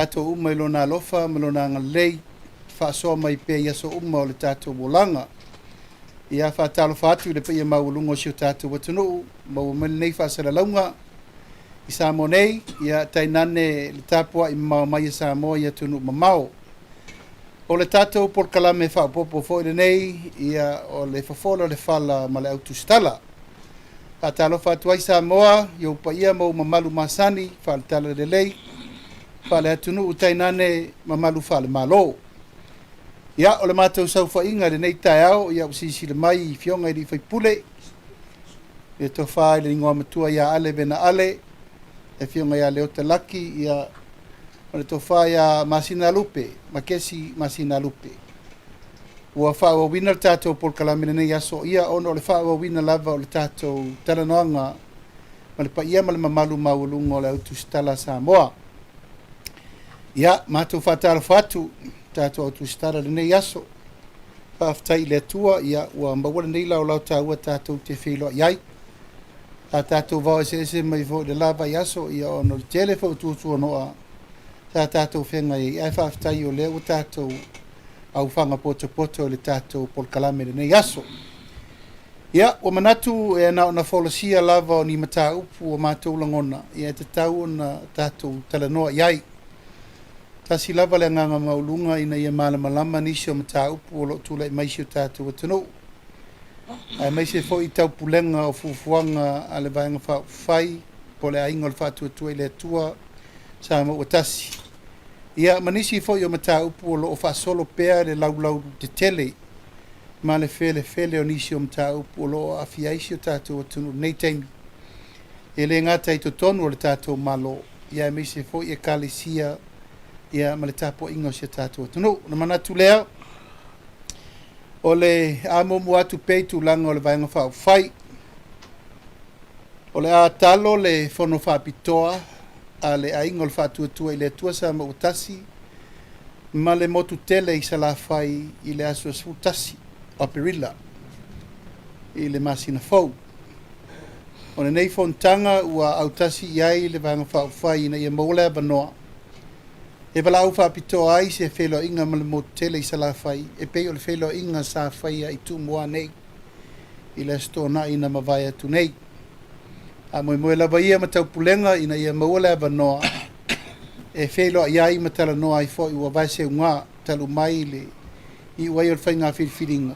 Tatou uma i Lona alofa ma Lona agalelei, faasoa mai pea i aso uma o le tatou olaga. Ia faatalofa atu i le paia maualuga o si o tatou atunuu, maua mai lenei faasalalauga i Samoa nei, ia tainane le tapuai mamao mai a Samoa i atunuu mamao. O le tatou polokalame faaopoopo foi lenei, ia o le fofola o le fala ma le autusitala. Faatalofa atu ai Samoa i ou paia ma ou mamalu masani faale-talalelei, faale-atunuu tainane mamalu faale-Malo. Ia, o le matou saofaiga i lenei taeao, ia ua silasila mai i Afioga i sui usufono, le Tofa i le Igoamatua ia Ale Vena Ale, le Afioga ia Leota Laki, ia, ma le Tofa ia Masinalupe, Makesi Masinalupe. Ua faaauauina le tatou polokalame i lenei aso, ia, ona o le faaauauina lava o le tatou talanoaga ma le paia ma le mamalu maualuga o le au tusitala a Samoa. Ia, matou faatalofa atu tatou au tusitala i lenei aso. Faafetai i le Atua, ia, ua maua lenei laolao taua tatou te feiloai ai. Sa tatou vao eseese mai foi i le la vaiaso, ia, ona o le tele foi o tuatuanoa sa tatou feagai ai, ae faafetai o lea ua tatou aufaga potopoto i le tatou polokalame i lenei aso. Ia, ua manatu e na ona folasia lava o ni mataupu o matou lagona, ia e tatau ona tatou talanoa i ai. Tasi lava le agaga maualuga ina ia malamalama nisi o mataupu o lo o tulai mai i si o tatou atunuu, aemaise foi taupulega o fuafuaga a le Vaega Faaupufai po o le Aiga o le Faatuatua i le Atua Samoa ua Tasi. Ia, ma nisi foi o mataupu o lo o faasolo pea le laulau tetele ma le felefele o nisi o mataupu o lo o aafia ai si o tatou atunuu i lenei taimi, e le gata i totonu o le tatou Malo, ia aemaise foi Ekalesia, ia ma le tapuaiga o si o tatou atunuu. Ona manatu lea, o le a muamua atu pea i tulaga o le Vaega Faaupufai. O le a talo le fono faapitoa a le Aiga o le Faatuatua i le Atua Samoa ua Tasi ma le motu tele i Salafai i le aso 11 o Aperila i le masina fou. O lenei fonotaga ua autasi i ai le Vaega Faaupufai ina ia maua le avanoa e valaau faapitoa ai se feiloaiga ma le motu tele i Salafai e pei o le feiloaiga sa faia i Tumua nei i le Aso Toonai na mavae atu nei. Faamoemoe lava ia ma taupulega ina ia maua le avanoa e feiloai ai ma talanoa ai foi ua vaeseuga talu mai le iu ai o le faiga filifiliga,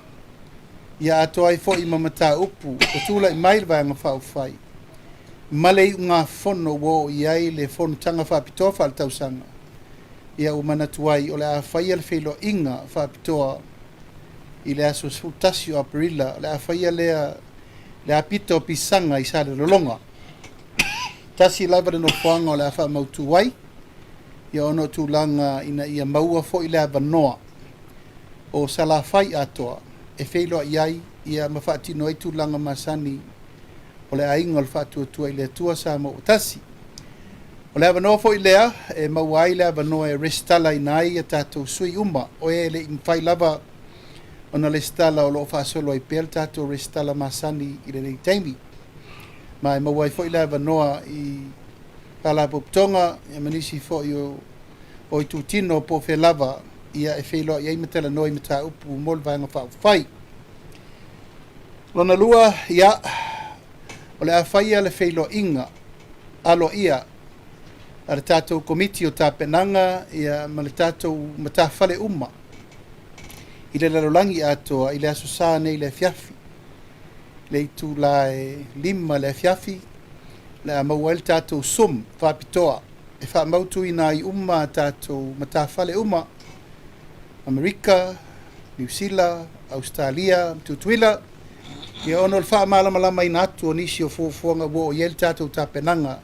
ia atoa ai foi ma mataupu ua tulai mai le Vaega Faaupufai ma le iugafono ua oo i ai le fonotaga faapitoa faaletausaga, ia ua manatu ai o le a faia le feiloaiga faapitoa i le aso 11 o Aperila, o le a faia lea le apito o pisaga i Salelologa. Tasi lava le nofoaga o le a faamautu ai, ia ona o tulaga ina ia maua foi le avanoa o Salafai atoa e feiloai ai ia ma faatino ai tulaga masani o le Aiga o le Faatuatua i le Atua Samoa ua Tasi. O le avanoa foi lea e maua ai le avanoa e resitalaina ai a tatou sui uma o e le i mafai lava ona resitala o lo o faasolo ai pea le tatou resitala masani i lenei taimi. Ma e maua ai foi le avanoa i Faalapotopotoga ma nisi foi o itutino po o fea lava ia e feiloai ai ma talanoa i mataupu mo le Vaega Faaupufai. Lona lua, ia, o le a faia le feiloaiga aloaia a le tatou Komiti o Tapenaga ia, ma le tatou matafale uma i le lalolagi atoa i le Aso Sa nei i le afiafi, le itula e 5 le afiafi, o le a maua ai le tatou Zoom faapitoa e faamautuina ai uma a tatou matafale uma, Amerika, Niu Sila, Ausetalia ma Tutuila, ia ona o le faamalamalamaina atu o nisi o fuafuaga ua oo i ai le tatou tapenaga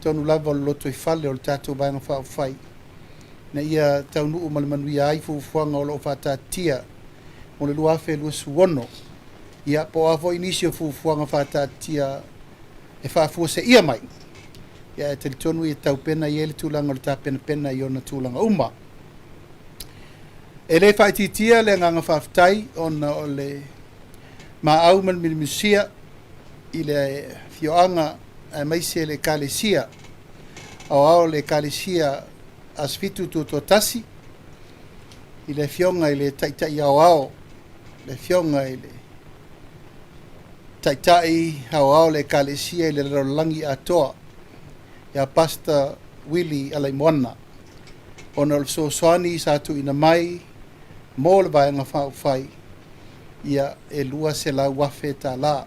tonu lava o le lotoifale o le tatou Vaega Faaupufai ina ia taunuu ma le manuia ai fuafuaga o lo o faataatitia mo le 2026, ia po o a foi nisi o fuafuaga faataatitia e faafuaseia mai, ia e talitonu ia taupena i ai le tulaga o le tapenapena i ona tulaga uma. E le faaitiitia le agaga faafetai ona o le maau ma le milimilisia i le afioaga aemaise le Ekalesia aoao le Ekalesia Aso Fitu Tutoatasi i le Afioga i le Taitai Aoao, le Afioga i le Taitai Aoao o le Ekalesia i le lalolagi atoa, ia Pastor Willie Alaimoana, ona o le fesoasoani sa tuuina mai mo le Vaega Faaupufai, ia e $200,000.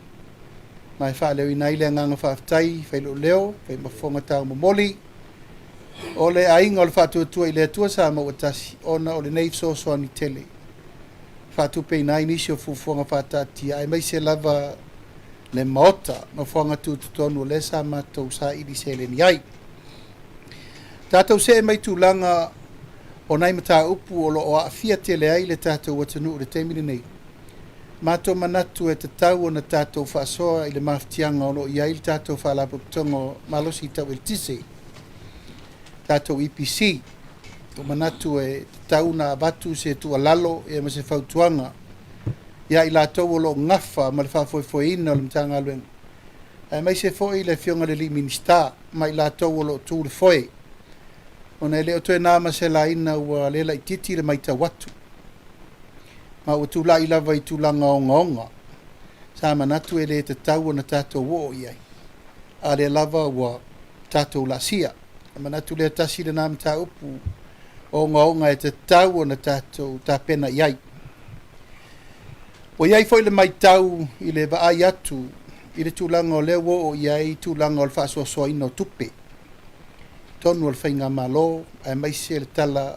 Ma e faaleoina ai le agaga faafetai fai lou leo, fai ma fofoga taumomoli o le aiga o le Faatuatua i le Atua sa maua tasi ona o lenei fesoasoani tele faatupeina ai nisi o fuafuaga faataatia aemaise lava le Maota nofoaga tutotonu o lea sa matou saili seleni ai. Tatou see mai tulaga o nai mataupu o lo o aafia tele ai le tatou atunuu i le taimi lenei. Matou manatu e tatau ona tatou faasoa i le mafatiaga o lo o i ai le tatou Faalapotopotoga o Malosi Tau Eletise, tatou EPC. Ua manatu e tatau ona avatu se tuualalo ma se fautuaga ia i latou o lo o gafa ma le faafoefoeina o le Matagaluega, aemaise foi le Afioga i le alii Minisita ma i latou o lo o tu i le foe, ona e le o toe na ma se laina ua le laitiiti le matau atu, ma ua tulai lava i tulaga ogaoga sa manatu e le tatau ona tatou oo i ai, a o lea lava ua tatou laasia. E manatu lea tasi lena mataupu ogaoga e tatau ona tatou tapena i ai. Ua i ai foi le matau i le vaai atu i le tulaga o lea ua oo i ai tulaga o le faasoasoaina o tupe i totonu o le faigamalo, aemaise le tala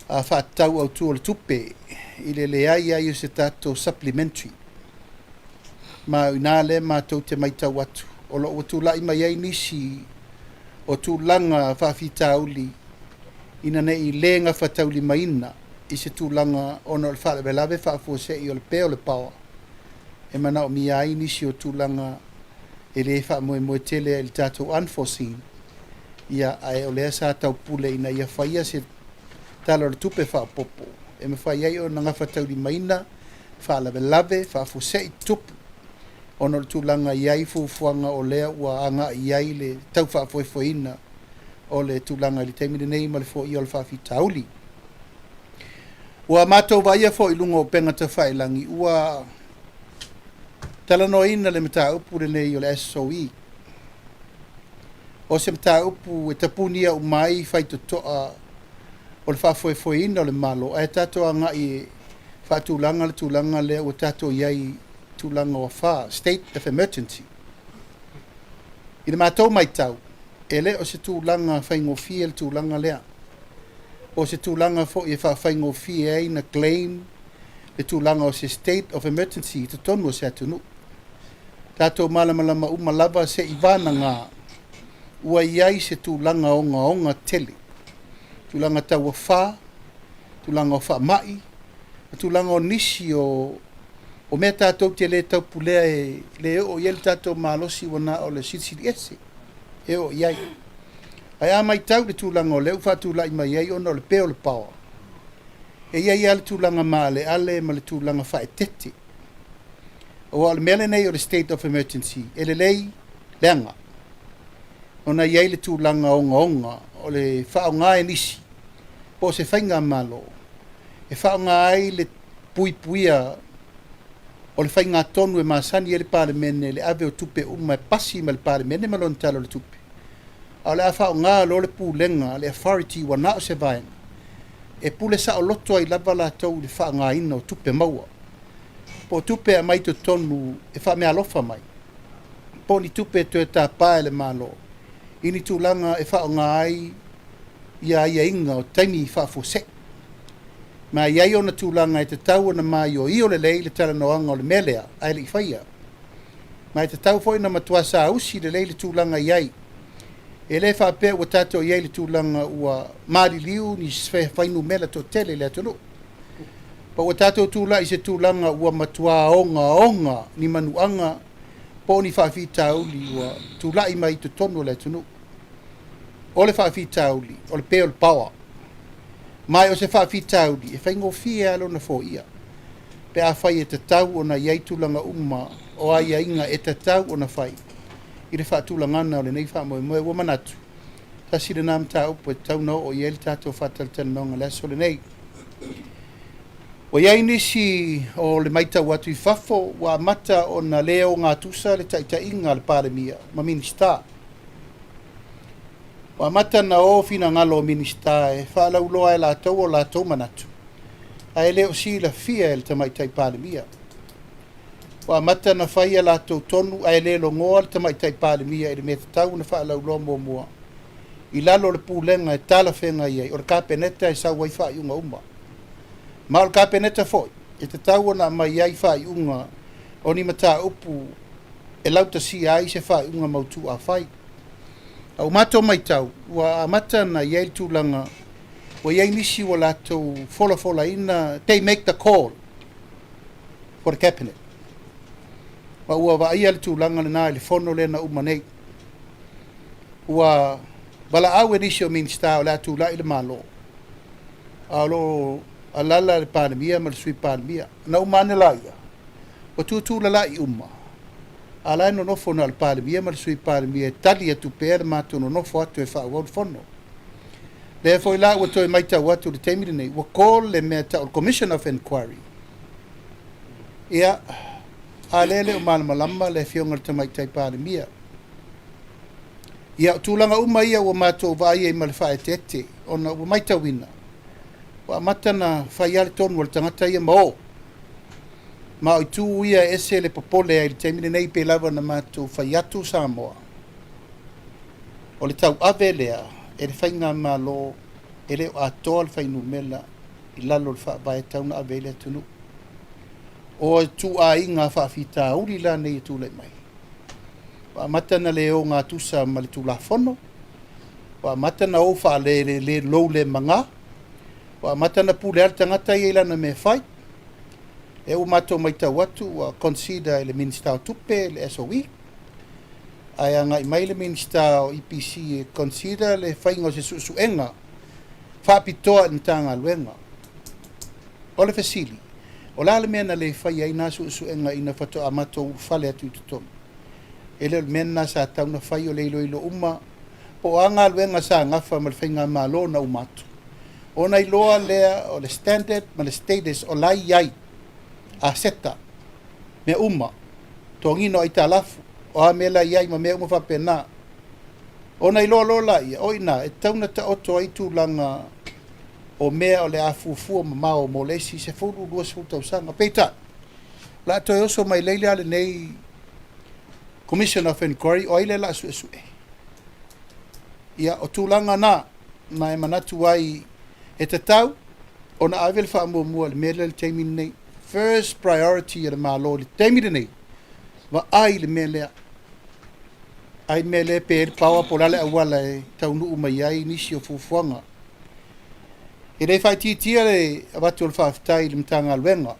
faatatau autu o le tupe i le leai ai o se tatou supplementary. Ma o i ina lea matou te matau atu o lo o ua tulai mai ai nisi o tulaga faafitauli ina ne i le gafataulimaina i se tulaga ona o le faalavelave faafuasei o le pē o le paoa e manaomia ai nisi o tulaga e le faamoemoe tele ai i le tatou unforeseen, ia ae o lea sa taupule ina ia faia se Tala o le Tupe faaopoopo e mafai ai ona gafataulimaina faalavelave faafuasei tutupu ona o le tulaga e i ai fuafuaga o lea ua agai i ai le tau faafoefoeina o le tulaga i le taimi lenei ma le foia o le faafitauli. Ua matou vaaia foi i luga o upega tafailagi ua talanoaina le mataupu lenei o le SOE. O se mataupu e tapunia uma ai faitotoa o le faafoefoeina o le Malo, ae tatou agai e faatulaga le tulaga lea ua tatou i ai i tulaga o afa, state of emergency. I le matou matau, e le o se tulaga faigofie le tulaga lea, po o se tulaga foi e faafaigofie ai na claim le tulaga o se state of emergency i totonu o se atunuu. Tatou malamalama uma lava se i vanaga ua i ai se tulaga ogaoga tele, tulaga tauafa, tulaga o faamai, ma tulaga o nisi o o mea tatou te le taupulea e le oo i ai le tatou malosi ua na o le silisili ese e oo i ai. Ae a matau i le tulaga o lea ua faatulai mai ai ona o le pē o le paoa, e i ai lava le tulaga maaleale ma le tulaga faaeteete. Aua o le mea lenei o le state of emergency, e lelei leaga ona e i ai le tulaga ogaoga o le faaaoga e nisi po o se faigamalo e faaaoga ai le puipuia o le faigatonu e masani ai le Palemene le ave o tupe uma e pasi mai le Palemene ma lona Tala o le Tupe, a o le a faaaoga loa le pulega, le authority ua na o se vaega e pule saoloto ai lava latou i le faaaogaina o tupe maua po o tupe e aumai totonu e faameaalofa mai po o ni tupe e toe tapa e le Malo i ni tulaga e faaaoga ai ia aiaiga o taimi faafuasei. Ma e i ai ona tulaga e tatau ona maioio lelei le talanoaga o le mea lea ae le i faia. Ma e tatau foi ona matua saausi lelei le tulaga i ai. E le faapea ua tatou i ai i le tulaga ua maliliu ni fuainumera toatele i le atunuu. Pa ua tatou tulai i se tulaga ua matua ogaoga ni manuaga po o ni faafitauli ua tulai mai i totonu o le atunuu. O le faafitauli, o le pē o le paoa. Ma o se faafitauli e faigofie lava lona foia pe afai e tatau ona i ai tulaga uma o aiaiga e tatau ona fai i le faatulagaga o lenei faamoemoe. Ua manatu, Tasi lena mataupu e tatau ona oo i ai le tatou faatalatalanoaga i le aso lenei. Ua i ai nisi o le matau atu i fafo ua amata ona le ogatusa le taitaiga a le Palemia ma Minisita. Ua amata ona o finagalo o Minisita e faalauiloa e latou o latou manatu, ae le o silafia e le Tamaitai Palemia. Ua amata ona fai a latou tonu ae le logoa le Tamaitai Palemia i le mea tatau ona faalauiloa muamua i lalo o le pulega e talafeagai ai, o le Kapeneta e sau ai faaiuga uma. Ma o le Kapeneta foi e tatau ona aumai ai faaiuga o ni mataupu e lautasia ai se faaiuga mautu afai. A ua matou matau, ua amata ona i ai le tulaga ua i ai nisi ua latou folafolaina, they make the call for the cabinet. Ma ua vaaia le tulaga lena i le fono lea na uma nei. Ua valaau e nisi o Minisita o le a tulai le Malo, a o lo o alala le Palemia ma le Sui Palemia. Na uma ane laia, ua tutulalai uma, a o la e nonofo na o le Palemia ma le Sui Palemia e tali atu pea le matou nonofo atu e faaauau le fono. Lea foi la ua toe matau atu i le taimi lenei, ua call le mea e tau o le Commission of Inquiry. Ia, a lea e le o malamalama le Afioga i le Tamaitai Palemia. Ia, o tulaga uma ia ua matou vaai ai ma le faaeteete, ona ua matauina, ua amata ona fai lava le tonu a le tagata ia ma o. Ma o itu ia e ese le popole ai i le taimi lenei pei lava ona matou fai atu Samoa, o le tauave lea e le Faigamalo e le o atoa le fuainumera i lalo o le faavae e tatau ona ave ai le atunuu. O ituaiga faafitauli la nei e tulai mai, ua amata ona le ogatusa ma le Tulafono, ua amata ona o faalelelou le maga, ua amata ona pule lava le tagata ia i lana mea e fai. Lea ua matou matau atu ua consider e le Minisita o Tupe le SOE, ae agai mai le Minisita o EPC e consider le faiga o se suesuega faapitoa i le Matagaluega. O le fesili, o le a le mea na le faia ai na suesuega ina faatoa matou ulufale atu i totonu? E le o le mea lena sa tatau ona fai o le iloilo uma po o a galuega sa gafa ma le Faigamalo na uma atu, ona iloa lea o le standard ma le status o la e i ai aseta, mea uma, totogiina o aitalafu, o a mea la e i ai ma mea uma faapena. Ona iloa loa laia, o i ina e tatau ona taoto ai tulaga o mea o le a fuafua mamao mo le isi 10, 20 tausaga. Peitai, o le a toe oso mai nei la lenei Commission of Inquiry, o ai lea o le a suesue? Ia, o tulaga na, ma e manatu ai e tatau ona ave le faamuamua i le mea lea i le taimi lenei. First priority a le Malo i le taimi lenei, vaai i le mea lea. Ai le mea lea pe i ai le power po o le a le auala e taunuu mai ai nisi o fuafuaga. E le faaitiitia le avatu o le faafetai i le Matagaluega,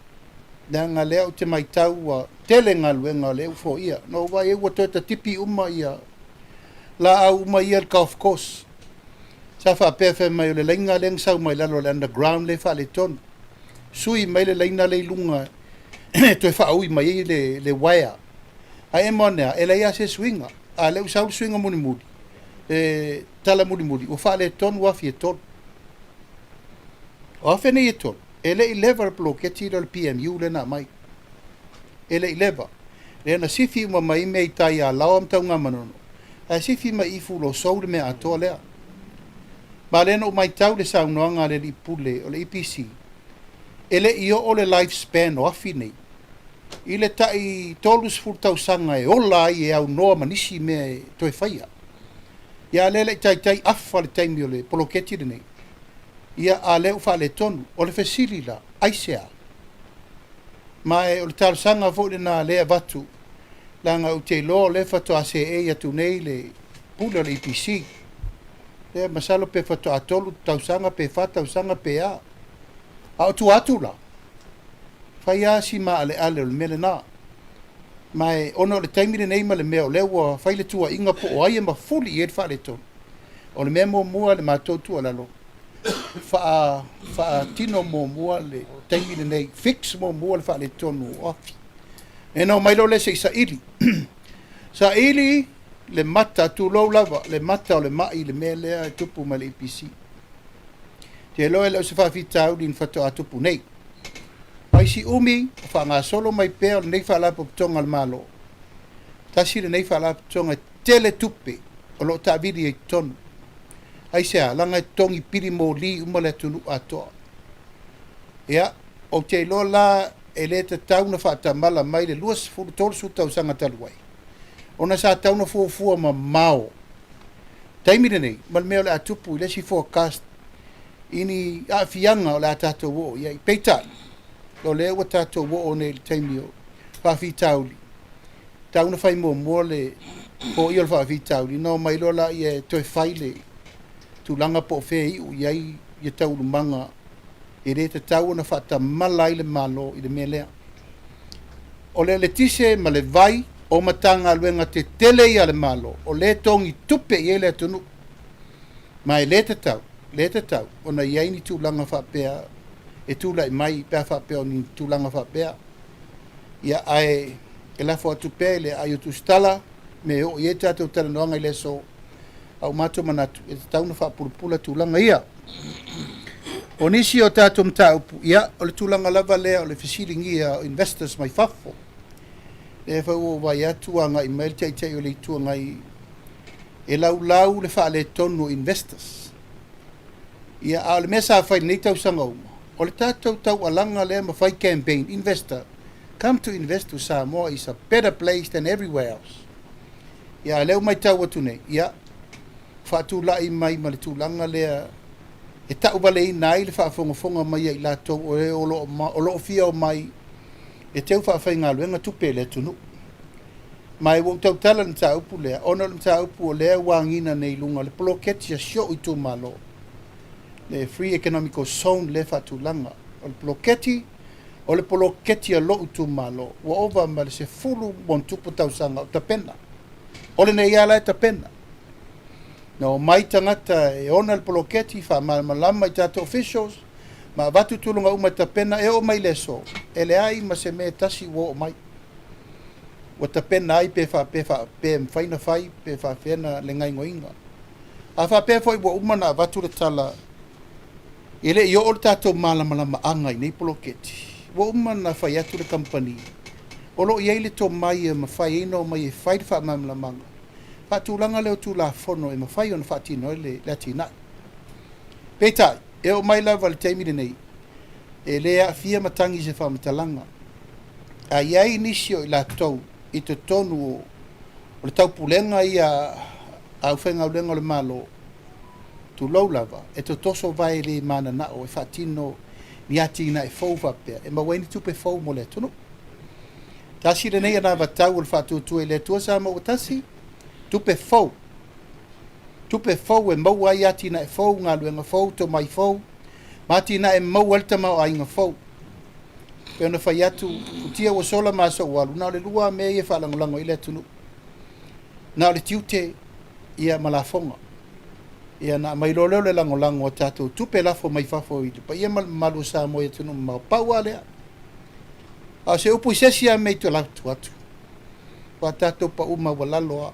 leaga lea ou te matau ua tele galuega o lea ua foia. Na ou vaai ai ua toe tatipi uma ia laau uma ia i le golf course. Sa faapea fai mai o le laina lea na sau mai lalo o le underground lea e faaletonu. Sui mai le laina lea i luga e toe faaui mai ai le wire. Ae emo ane lava, e leai lava se suiga. A o lea ua sau le suiga mulimuli, le tala mulimuli, ua faaletonu afi e 3. O afi nei e 3, e le i leva le poloketi lea o le PMU lea na aumai. E le i leva. Lea na sifi uma mai mea i tai i Alaoa ma Tanugamanono, ae sifi mai i Fuluasou le mea atoa lea. Ma lea na ou matau i le saunoaga a le alii pule o le EPC, e le i oo le life span o afi nei i le tai 30 tausaga e ola ai e aunoa ma nisi mea e toe faia. Ia a lea e le i taitai afa le taimi o le poloketi lenei, ia a lea ua faaletonu. O le fesili la, aisea? Ma e o le talosaga foi lena lea e avatu, leaga ou te iloa o lea faatoa seei atu nei le pule o le EPC. Lea masalo pe faatoa 3 tausaga pe 4 tausaga pe a. A o tua atu la, fai lava si maaleale o le mea lena. Ma e ona o le taimi lenei ma le mea o lea ua fai le tuuaiga po o ai e mafuli i ai le faaletonu, o le mea muamua le matou tuualalo, faatino muamua le taimi lenei, fix muamua le faaletonu o afi. Ona omai loa lea se i saili. Saili le mata, tulou lava, le mata o le mai i le mea lea e tupu mai le EPC. Te iloa e le o se faafitauli na faatoa tupu nei. Ai si umi o faagasolo mai pea o lenei Faalapotopotoga a le Malo, tasi lenei Faalapotopotoga e tele tupe o lo o taavili ai i totonu. Aisea? Leaga e totogi pili moli uma le atunuu atoa. Ia, ou te iloa la e le tatau ona faatamala mai le 20, 30 tausaga talu ai, ona sa tatau ona fuafua mamao taimi lenei ma le mea o le a tupu i le isi forecast i ni aafiaga o le a tatou oo i ai. Peitai, o lea ua tatou oo nei i le taimi o faafitauli, tatau ona fai muamua le foia o le faafitauli, ona omai loa lea e toe fai le tulaga po o fea e iu i ai ia taualumaga e le tatau ona faatamala ai le Malo i le mea lea. O le eletise ma le vai o Matagaluega tetele ia a le Malo, o lea e togi tupe i ai le atunuu. Ma e le tatau, le tatau ona i ai ni tulaga faapea e tulai mai pe a faapea o ni tulaga faapea. Ia, ae e lafo atu pea i le aai o Tusitala me e oo i ai tatou talanoaga i le aso, a ua matou manatu e tatau ona faapulapula tulaga ia. O nisi o tatou mataupu, ia, o le tulaga lava lea o le fesiligia o investors mai fafo. Lea foi ua ou vaai atu ua agai mai le Taitai o le Itu Agai e laulau le faaletonu o investors. Ia, a o le mea sa fai i lenei tausaga uma, o le tatou taualaga lea ma fai campaign, investor, come to invest to Samoa is a better place than everywhere else. Ia, a o lea ua matau atu nei, ia, faatulai mai ma le tulaga lea e tauvaleina ai le faafogafoga mai a i latou o e o lo o fia omai e teu faafaigaluega tupe i le atunuu. Ma e ua ou tautala i le mataupu lea, ona o le mataupu o lea ua agiga nei i luga o le poloketi a si ou itumalo, le Free Economical Zone lea e faatulaga. O le poloketi, o le poloketi a lou itumalo, ua ova ma le 10+ tausaga o tapena. O lenei lava la e tapena. Na omai tagata e ona le poloketi, faamalamalama i tatou officials, ma avatu tulaga uma e tapena, e oo mai i le aso, e leai ma se mea e tasi ua oo mai. Ua tapena ai pe faapea pe mafai ona fai, pe faapefea na le gaoioiga. A faapea foi ua uma ona avatu le tala, e le i oo le tatou malamalamaaga i nei poloketi, ua uma ona fai atu le kamupani, o lo o i ai le tomai e mafai ai ona omai e fai le faamalamalamaga, faatulaga lea o Tulafono e mafai ona faatino ai le atinae. Peitai, e oo mai lava i le taimi lenei, e le aafia matagi i se faamatalaga. A i ai nisi o i latou i totonu o le taupulega ia a aufaigaluega o le Malo, tulou lava, e totoso vae le mananao e faatino ni atinae fou faapea e maua ai ni tupe fou mo le atunuu. Tasi lenei anavatau o le Faatuatua i le Atua Samoa ua Tasi, tupe fou, tupe fou e maua ai atinae fou, galuega fou, tomai fou, ma atinae e maua ai le tamaoaiga fou. Pei ona fai atu, futia ua sola ma aso ua alu, na o le lua lava mea ia e faalagolago i ai le atunuu. Na o le tiute ia ma lafoga. Ia ona aumai loa lea o le lagolago a tatou tupe lafo mai fafo i le paia ma le mamalu o Samoa i atunuu mamao. Pau lava lea. A o se upu i se isi lava mea i tua atu, ua tatou pau maualalo lava.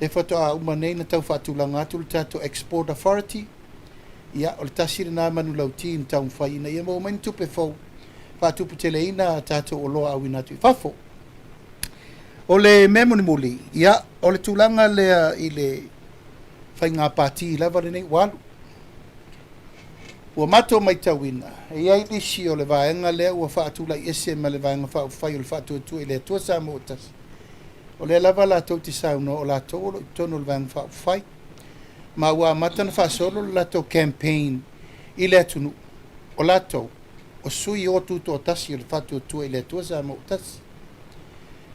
Lea faatoa uma nei ona tau faatulaga atu le tatou Export Authority, ia o le tasi lena manulauti na taumafai ina ia maua mai ni tupe fou faatuputeleina a tatou oloa auina atu i fafo. O le mea mulimuli, ia o le tulaga lea i le faiga pati lava lenei ua alu. Ua matou matauina, e i ai nisi o le vaega lea ua faatulai ese ma le Vaega Faaupufai o le Faatuatua i le Atua Samoa ua Tasi. O lea lava latou te saunoa o latou o lo o i totonu o le Vaega Faaupufai, ma ua amata ona faasolo le latou campaign i le atunuu, o latou o sui o tutoatasi o le Faatuatua i le Atua Samoa ua Tasi.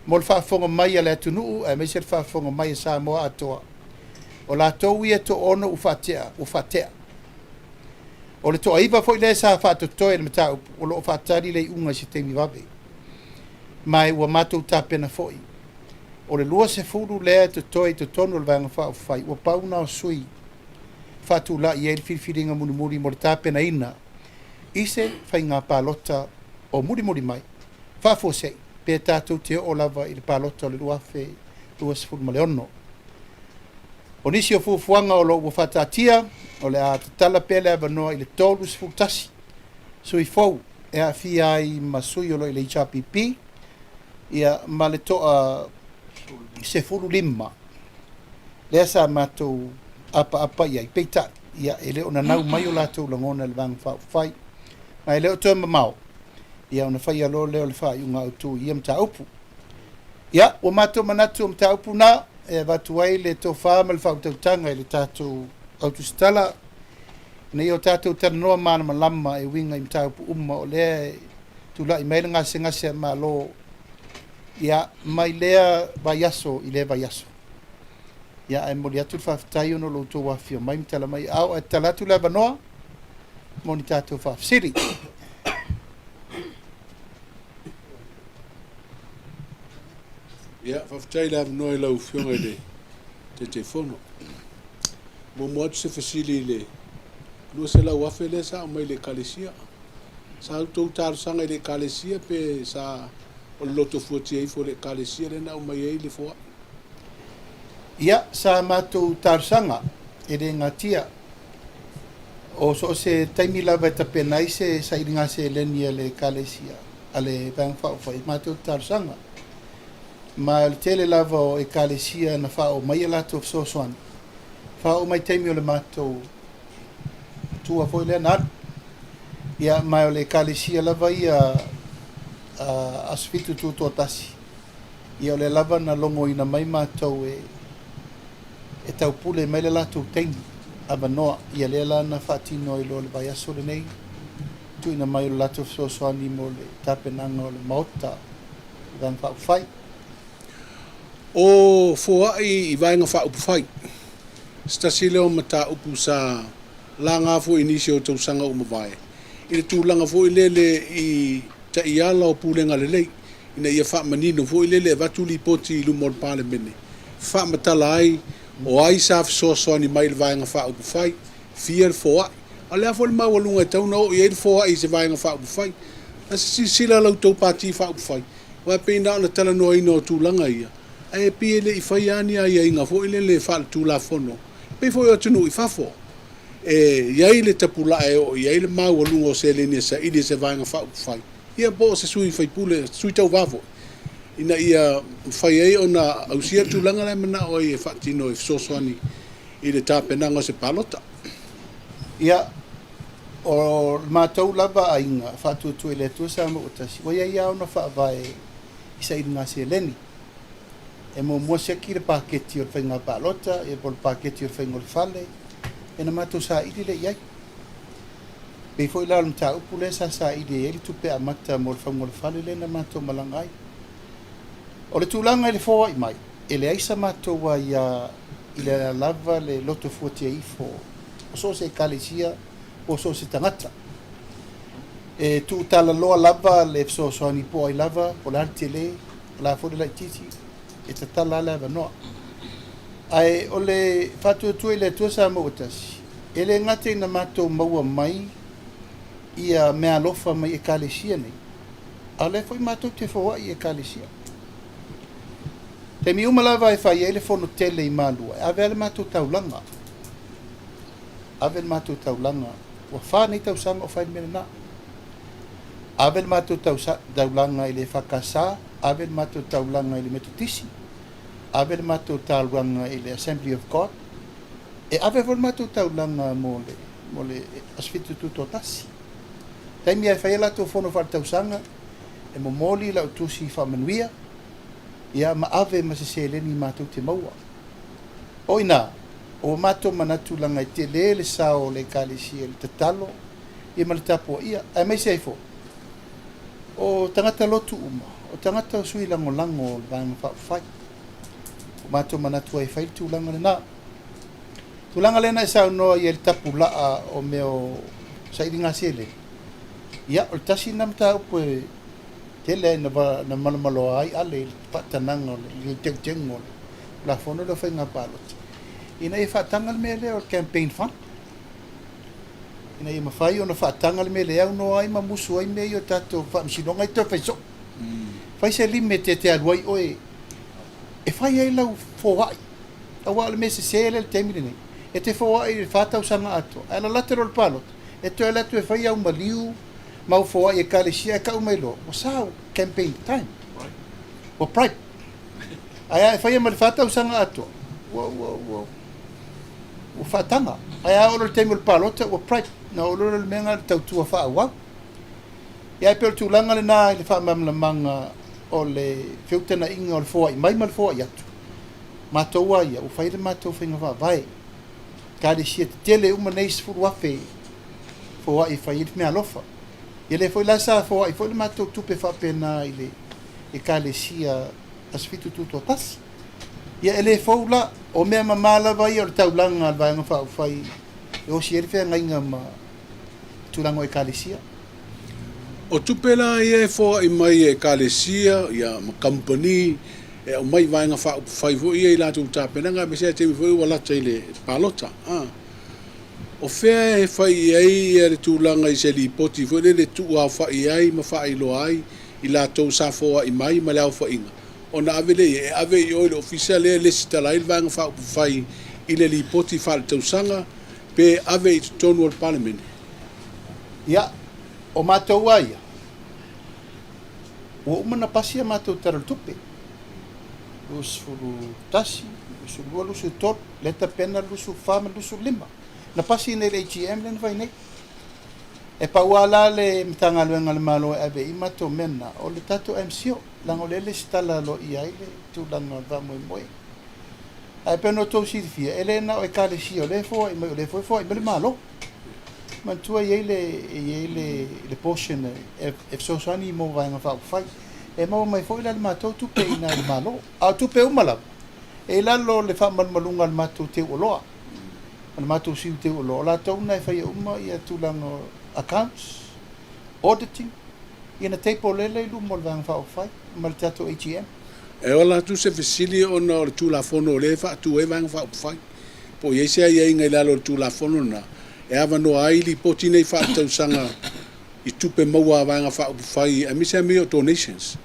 Mo le faafofoga mai a le atunuu aemaise le faafofoga mai a Samoa atoa, o latou ia e toaono ua faatea, ua faatea. O le toaiva foi lea sa faatotoe i le mataupu, o lo o faatali le iuga i se taimi vave. Ma e ua matou tapena foi. O le 20 lea e totoe i totonu o le Vaega Faaupufai, ua pau na o sui faatulai i ai le filifiliga mulimuli mo le tapenaina i se faiga palota o mulimuli mai, faafuasei pe tatou te oo lava i le palota o le 2024. 26. O nisi o fuafuaga o lo o ua faataatia, o le a tatala pea le avanoa i le 31 sui fou e aafia ai ma sui o lo o i le HRPP, ia ma le toa 15 lea sa matou apaapa i ai. Peitai, ia, e le o nanau mai o latou lagona i le Vaega Faaupufai, ma e le o toe mamao, ia ona faia loa lea o le faaiuga autu i ia mataupu. Ia, ua matou manatu o mataupu na e avatu ai le tofa ma le faautautaga i le tatou autusitala, ina ia o tatou talanoa malamalama e uiga i mataupu uma o lea e tulai mai le gasegase a Malo, ia, mai lea vaiaso i lea vaiaso. Ia, ae momoli atu le faafetai ona o lo outou afifio mai ma tala mai aao, ae tatala atu le avanoa mo ni tatou faafesili. Ia, faafetai i le avanoa i lau Afioga i le Taitaifono. Muamua atu se fesili i le 200,000 lea sa aumai i le Ekalesia. Sa outou talosaga i le Ekalesia pe sa o le loto fuatia ifo i le Ekalesia lea na aumai ai le foai? Ia, sa matou talosaga, e le gatia. O so o se taimi lava e tapena ai se sailiga seleni a le Ekalesia, a le Vaega Faaupufai, matou te talosaga. Ma o le tele lava o Ekalesia na faaoo mai a latou fesoasoani, faaoo mai taimi o le matou tua foi lea na alu. Ia, ma o le Ekalesia lava ia a Aso Fitu Tutoatasi, ia o lea lava na logoina mai matou e e taupule mai le latou taimi avanoa, ia lea la na faatino ai loa le vaiaso lenei tuuina mai o le latou fesoasoani mo le tapenaga o le Maota i Vaega Faaupufai. O foai i Vaega Faaupufai, se tasi lea o mataupu sa laga foi i nisi o tausaga ua mavae, i le tulaga foi lele i taiala o pulega lelei, ina ia faamanino foi lele e avatu lipoti i luma o le Palemene, faamatala ai o ai sa fesoasoani mai i le Vaega Faaupufai, fia le foai. A o le a foi le maualuga e tatau ona oo i ai le foai i se Vaega Faaupufai? A se silasila la outou Pati Faaupufai, aua e pei na ona talanoaina o tulaga ia, ae pei e le i faia lava ni aiaiga foi lele faaletulafono, e pei foi o atunuu i fafo, e i ai le tapulaa e oo i ai le maualuga o seleni e saili e se Vaega Faaupufai, ia po o se sui faipule, sui tauva foi, ina ia mafai ai ona ausia le tulaga la e manao ai e faatino e fesoasoani i le tapenaga o se palota. Ia, o le matou lava aiga faatuatua i le Atua Samoa ua tasi, ua i ai lava ona faavae i sailiga seleni. E muamua siaki le paketi o le faiga palota, ia po o le paketi o le faiga o le fale, ia ona matou saili lea i ai. Pei foi la o le mataupu lea sa saili ai le tupe amata mo le fauga o le fale lea na matou malaga ai. O le tulaga i le foai mai, e leai sa matou aia i le a lava le loto fuatia ifo o so o se ekalesia po o so o se tagata. E tuutalaloa lava le fesoasoani po o ai lava, po o le a le tele, o le a foi le laitiiti, e tatala lava le avanoa. Ae o le faatuatua i le Atua Samoa ua tasi, e le gata ina matou maua mai ia meaalofa mai Ekalesia nei, a o lea foi matou te foai i Ekalesia. Taimi uma lava e fai ai le fono tele i Malua, e ave lava le matou taulaga. Ave le matou taulaga, ua fa nei tausaga o fai le mea lena. Ave le matou taulaga i le EFKS, ave le matou taulaga i le Metotisi, ave le matou taulaga i le Assembly of God, e ave foi le matou taulaga mo le, mo le Aso Fitu Tutoatasi. Taimi e fai ai latou fono faaletausaga, e momoli lau tusi faamanuia, ia ma ave ma se seleni matou te maua. O i ina, ua matou manatu leaga e tele le sao o le Ekalesia i le tatalo ia ma le tapuaia, aemaise ai foi o tagata lotu uma, o tagata o sui lagolago o le Vaega Faaupufai. Ua matou manatu ai e fai le tulaga lena. Tulaga lea na e saunoa i ai i le tapulaa o mea o sailiga seleni, ia, o le tasi lena mataupu e tele ai na malomaloa ai Ale i le faatanaga o le teuteuga o le Tulafono lea o Faiga Palota, ina ia faataga le mea lea o le campaign fund, ina ia mafai ona faataga le mea lea e aunoa ai ma musu ai mea ia o tatou faamasinoga e toe fai soo. Fai se limit e te alu ai oe. E fai ai lau foai, aua o le mea sese lea i le taimi lenei, e te foai i le 4 tausaga atoa, ae lalata loa le palota, e toe alu atu e fai au maliu ma au foai ekalesia ae tau mai loa, ua sa au campaign time, ua bribe. Ae a e faia ma le 4 tausaga atoa, ua faataga. Ae a oo loa i le taimi o le palota, ua bribe, ona oo loa lea o le mea lena o le tautua faaauau. Ia ae pei o le tulaga lena i le faamalamalamaga o le feutagaiga o le foai mai ma le foai atu, matou lava ia, ua fai le matou faiga faavae, ekalesia tetele uma nei 10,000 foai e fai ai le meaalofa. Ia lea foi la sa foai foi le matou tupe faapena i le ekalesia Aso Fitu Tutoatasi. Ia e le fou la, o mea mama lava ia o le taulaga a le Vaega Faaupufai e osi ai le feagaiga ma tulaga o ekalesia. O tupe la ia e foai mai e Ekalesia ia ma kamupani e aumai i Vaega Faaupufai foi ia i latou tapenaga aemaise lava taimi foi ua lata i le palota. A o fea e fai i ai ia le tulaga i se lipoti foi lele e tuuaofai ai ma faailoa ai i latou sa foai mai ma le aofaiga ona ave lea i ai, e ave i o i le ofisa lea e lesitala ai le Vaega Faaupufai i le lipoti faaletausaga pe ave i totonu o le Palemene. Ia, o matou lava ia, ua uma ona pasi a matou Tala o le Tupe, 21, 22, 23, lea e tapena le 24 ma le 25. Na pasi nei i le AGM lea na fai nei. E pau lava la le Matagaluega a le Malo e ave i ai matou mea na, o le tatou MCIL, leaga o lea e lesitala aloaia ai le tulaga o le faamoemoe. Ae pei ona outou silafia, e le na o Ekalesia o lea e foai mai, o lea foi e foai mai le Malo. Manatua e i ai le, e i ai le, le portion e, e fesoasoani mo Vaega Faaupufai. E maua mai foi la le matou tupe i ina i le Malo. A o tupe uma lava, e i lalo o le faamalumaluga a le matou teuoloa, o le matou siu teuoloa, o latou na e faia uma ia tulaga o accounts, auditing, ia na table lele i luma o le Vaega Faaupufai ma le tatou AGM. E ola atu se fesili ona o le Tulafono o lea e faatu ai Vaega Faaupufai. Po o i ai se aiaiga i lalo o le Tulafono lena e avanoa ai lipoti nei faaletausaga i tupe maua a Vaega Faaupufai aemaise lava mea ia o donations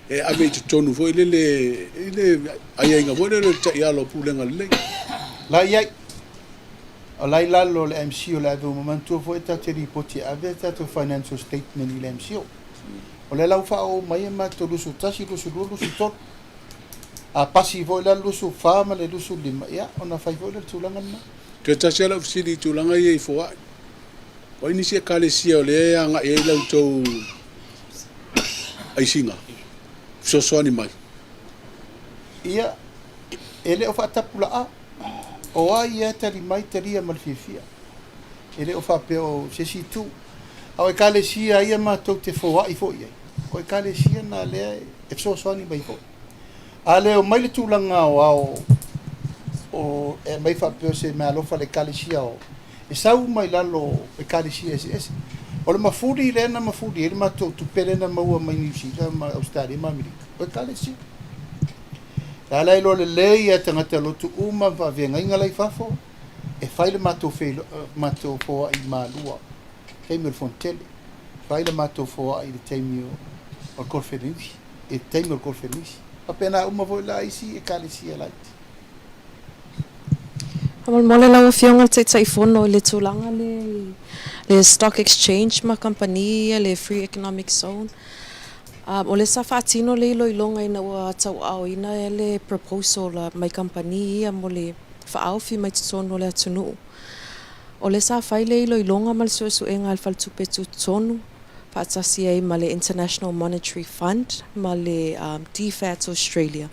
e ave i totonu foi lele i le aiaiga foi lele o le taiala o pulega lelei. La i ai. O la i lalo o le MCIL o le ave uma. Manatua foi tatou te lipoti e ave a tatou financial statement i le MCIL. O lea la ua faaoo mai a matou 21, 22, 23. A pasi foi la le 24 ma le 25, ia ona fai foi lea o le tulaga lena. Toe tasi lava lau fesili i tulaga ia i foai. O ai nisi ekalesia o lea e agai ai la outou aisiga fesoasoani mai? Ia, e le o faatapulaa. O ai ia e tali mai, talia ma le fiafia. E le o faapea o se isi itu. A o ekalesia ia matou te foai foi i ai, o ekalesia na lea e fesoasoani mai foi. A le omai le tulaga aoao o e aumai faapea o se meaalofa a le ekalesia o e sau uma i lalo o ekalesia eseese. O le mafuli lea na mafuli ai le matou tupe lea na maua mai Niu Sila ma Ausetalia ma Amerika, o ekalesia. O le a la iloa lelei e tagata lotu uma ma faafeagaiga la i fafo, e fai le matou matou foai malua i le taimi o le Fonotele, fai le matou foai i le taimi o le Koneferenisi, i le taimi o le Koneferenisi. Faapena uma foi la isi ekalesia laiti. Faamolemole lau Afioga i le Taitaifono i le tulaga lea i le Stock Exchange ma kamupani ia le Free Economic Zone. O lea sa faatino le iloiloga ina ua tauaaoina le proposal mai kamupani ia mo le faaofi mai totonu o le atunuu. O lea sa fai le iloiloga ma le suesuega a le Faletupe Tutotonu faatasi ai ma le International Monetary Fund ma le DFAT Australia.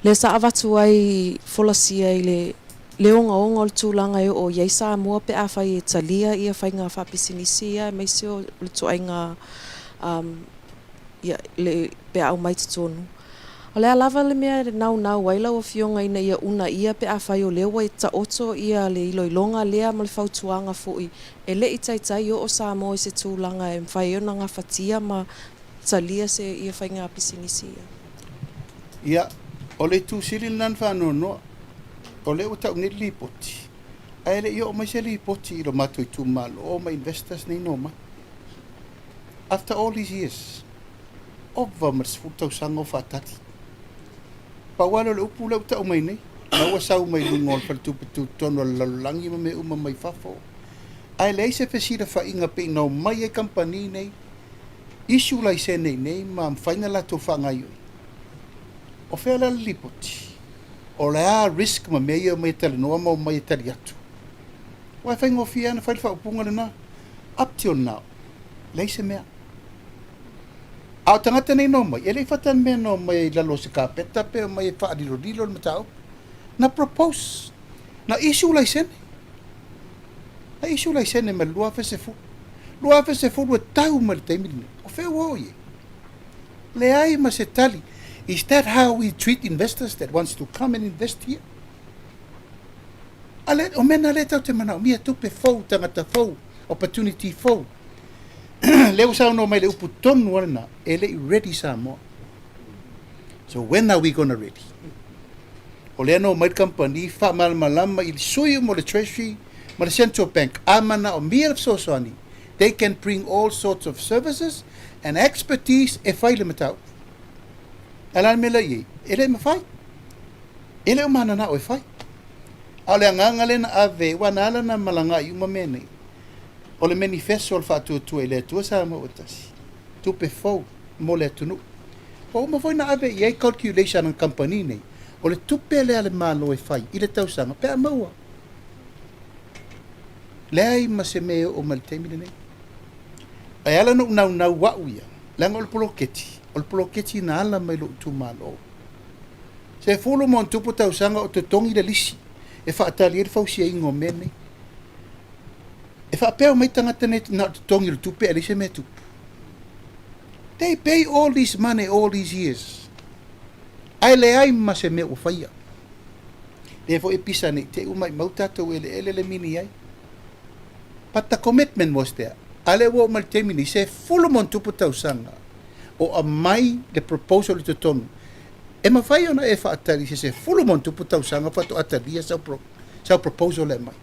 Lea sa avatu ai folasia i le le ogaoga o le tulaga e oo i ai Samoa pe afai e talia ia faiga faapisinisi ia aemaise o le ituaiga ia le pe a aumai totonu. O le a lava le mea e naunau ai lau Afioga ina ia uunaia pe afai o lea ua taoto ia le iloiloga lea ma le fautuaga foi e le i taitai oo Samoa i se tulaga e mafai ai ona gafatia ma talia se ia faiga pisinisi ia. Ia, o le itu sili lena na faanoanoa, o lea ua tau nei le lipoti, ae le i oo mai se lipoti i lo matou itumalo ma investors nei na omai. After all these years, ova ma le 10 tausaga o faatali. Pau lava lea o le upu lea ua tau mai nei, na ua sau mai luga o le faletupe tutotonu a le lalolagi ma mea uma mai fafo, ae leai se fesilafaiga pei na omai ai kamupani nei issue laisene i inei ma mafai ona latou faagaoioi. O fea la le lipoti? O le a risk ma mea ia e omai e talanoa ma omai e tali atu? Aua e faigofie lava ona fai le faaupuga lena, up till now, leai se mea. A o tagata nei na omai, e le i fatamea na omai ai i lalo o se kapeta pe omai e faalilolilo le mataupu. Na propose, na issue laisene. Na issue laisene mai le 2010. 2010 e tau mai le taimi lenei. O fea ua oo i ai? Leai ma se tali. Is that how we treat investors that wants to come and invest here? A le, o mea na lea tatou te manaomia, tupe fou, tagata fou, opportunity fou. Lea ua saunoa mai le upu tonu lava lena, e le i ready Samoa. So when are we gonna ready? O lea na omai le kamupani faamalamalama i le sui uma o le Treasury ma le Central Bank, a manaomia le fesoasoani, they can bring all sorts of services and expertise e fai le mataupu. Ae o le a le mea la i ai? E le mafai. E le o mananao e fai. A o le agaga lea na ave, aua na ala ona malagai uma mea nei, o le menifeso o le Faatuatua i le Atua Samoa ua Tasi, tupe fou mo le atunuu. Ua uma foi ona ave i ai calculation a kamupani nei, o le tupe lea a le Malo e fai i le tausaga pe a maua. Leai ma se mea e oo mai i le taimi lenei. Ae ala ona ou naunau au ia, leaga o le poloketi, o le poloketi na ala mai lou itumalo. 10+ tausaga o totogi le lisi e faatali ai le fausiaina o mea nei. E faapea omai tagata nei na o le totogi o le tupe ae leai se mea e tupu. They pay all this money all these years. Ae leai ma se mea ua faia. Lea foi e pisa nei te i ua maimau tatou eleele le mini ai. But the commitment was there. A lea ua oo mai le taimi nei, 10+ tausaga o aumai le proposal i totonu. E mafai ona e faatali i se 10+ tausaga faatoa talia sau, pro, sau proposal e aumai.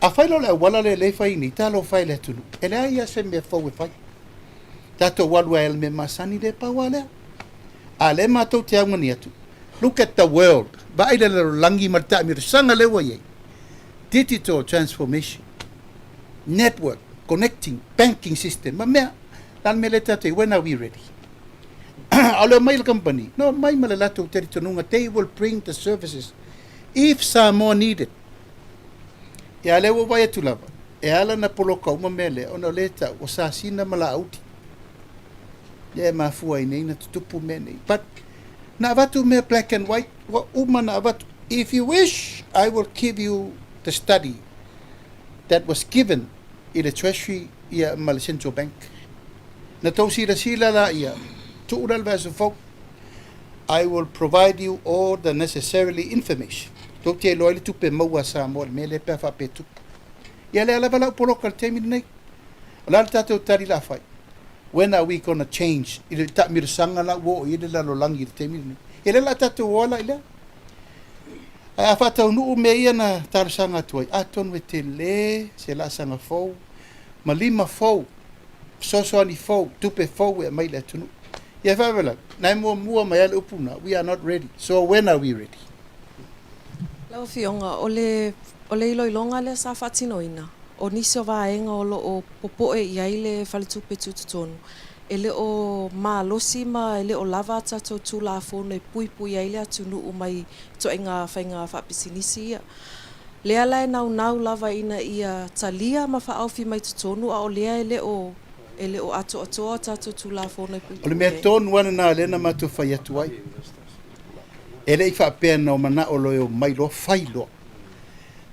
Afai loa o le auala lea lea e fai nei, talofa e le atunuu, e leai lava se mea fou e fai. Tatou alu ai i le mea masani lea, pau lava lea. A lea matou te augani atu, look at the world, vaai le lalolagi ma le taamilosaga lea ua i ai. Digital transformation, network, connecting, banking system, ma mea, la le mea lea tatou, when are we ready? A o le omai le company, na omai ma le latou talitonuga, they will bring the services if Samoa need it. Ia lea ua ou vaai atu lava, e ala ona poloka uma mea lea, ona o lea e tau, o Sasina ma Laauli. Lea e mafua ai nei na tutupu mea nei. But, na avatu mea black and white, ua uma na avatu. If you wish, I will give you the study that was given i le Treasury ia ma le Central Bank. Na tou silasila la ia, tuu la le vaiaso fou. I will provide you all the necessarily information. Tou te iloa ai le tupe maua a Samoa i le mea lea pe a faapea e tupu. Ia lea lava la u poloka i le taimi lenei. O le a le tatou tali la fai? When are we gonna change i le taamilosaga la ua oo i ai le lalolagi i le taimi lenei? Ia lea la a tatou o ala i lea. Ae a faataunuu mea ia na talosaga atu ai, atonu e tele se laasaga fou ma lima fou, fesoasoani fou, tupe fou e aumai i le atunuu. Ia faalavelave, na e muamua mai lava le upu lena, we are not ready, so when are we ready? Lau Afioga, o le, o le iloiloga lea sa faatinoina, o nisi o vaega o lo o popoe i ai le Faletupe Tutotonu, e le o malosi ma e le o lava a tatou Tulafono e puipui ai le atunuu mai ituaiga faiga faapisinisi ia. Lea la e naunau lava ina ia talia ma faaofi mai totonu a o lea e le o E le o atoatoa a tatou Tulafono e O le mea puipui ai. tonu lava lena lea na matou fai atu ai. E le i faapea na o manao loa e omai loa fai loa.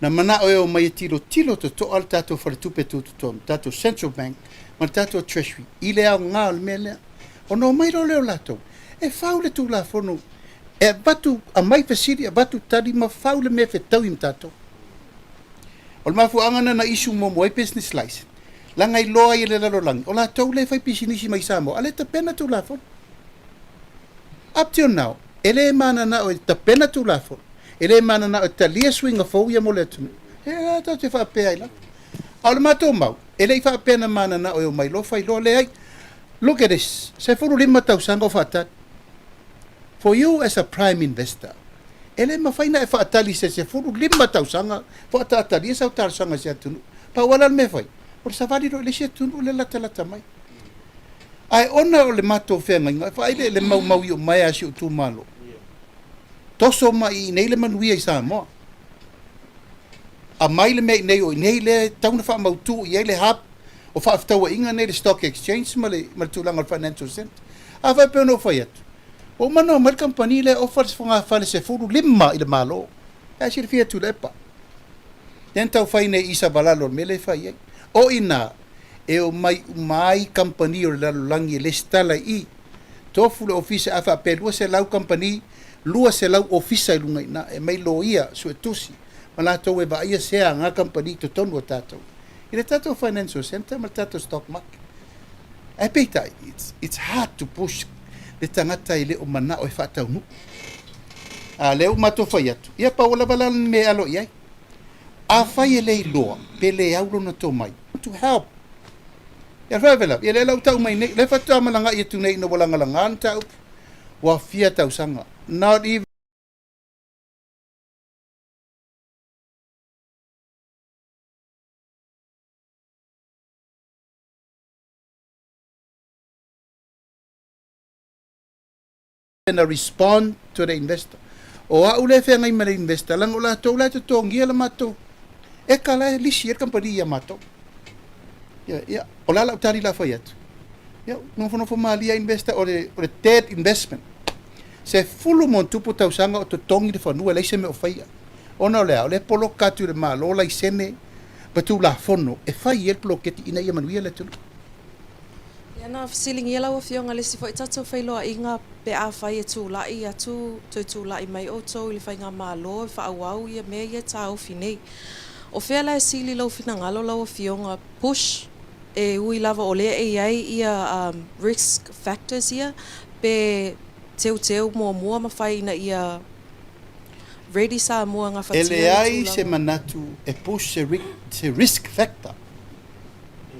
Na manao e omai e tilotilo totoa le tatou faletupe tutotonu, tatou Central Bank ma le tatou Treasury i le aoga o le mea lea. Ona omai loa lea o latou e fau le Tulafono e avatu, aumai fesili, avatu tali ma fau le mea e fetaui ma tatou. O le mafuaaga lena na issue muamua ai business license, leaga iloa ai e le lalolagi, o latou lea e fai pisinisi mai Samoa, a le tapena Tulafono. Up till now, e le mananao e tapena Tulafono, e le mananao e talia suiga fou ia mo le atunuu. E a tatou te faapea ai lava. A o le matou mau, e le i faapea na mananao e omai loa fai loa, leai. Look at this, 15 tausaga o faatali. For you as a prime investor, e le mafai ona e faatali i se 15 tausaga faatoa talia sau talosaga i se atunuu. Pau lava la le mea e fai, o le savali loa i le isi atunuu lea e latalata mai. Ae ona o le matou feagaiga, vaai le maumau i omaea a si ou itumalo, toso mai i inei le manuia i Samoa. Aumai le mea i inei o inei lea e tatau ona faamautu i ai le hub o faafetauaiga nei le stock exchange ma le, ma le tulaga o le financial centre. Afai pei ona ou fai atu, ua uma ona omai le kamupani lea e ofa le fogafale 15 i le Malo. Ae silafia e Tuilaepa. Lea na tau fai nei i Isavalalo o le mea lea e fai ai. O i ina e omai uma ai kamupani o le lalolagi e lesitala i i. Tofu le ofisa a faapea e 200 kamupani, 200 ofisa i luga i ina e aumai loia, suetusi ma latou e vaaia sea a ngā kamupani i totonu o tatou i le tatou financial centre ma le tatou stock market. Ae peitai, it's, it's hard to push le tagata e le o manao e faataunuu. A lea ua matou fai atu, ia pau lava la le mea e alo i ai. Afai e le iloa pe le au lona tomai, to help. Ia faalavelave, ia lea la ua tau mai nei, lea faatoa malagai atu nei ina ua lagalaga le mataupu, ua fia tausaga, not even na respond to the investor. O au lea e feagai ma le investor, leaga o latou la e totogia le matou eka la e lisi ai le kamupani ia matou. Ia, ia, o le a lau tali la fai atu? Ia, nofonofo malie investor, o le, o le dead investment. 10 ma ona tupu tausaga o totogi le fanua, e leai se mea o faia. Ona o le a? O lea e poloka atu i le Malo laisene ma tulafono e fai ai le poloketi ina ia manuia le atunuu. Ia na fesiligia lau Afioga i le isi foi tatou feiloaiga pe afai e tulai atu, toe tulai mai outou i le Faigamalo e faaauau ia mea ia e taofi nei. O fea la e sili lou finagalo lau Afioga, push e ui lava o lea e i ai ia risk factors ia pe teuteu muamua ma fai ina ia ready Samoa E gafatia le leai se tulaga. manatu e push se risk factor.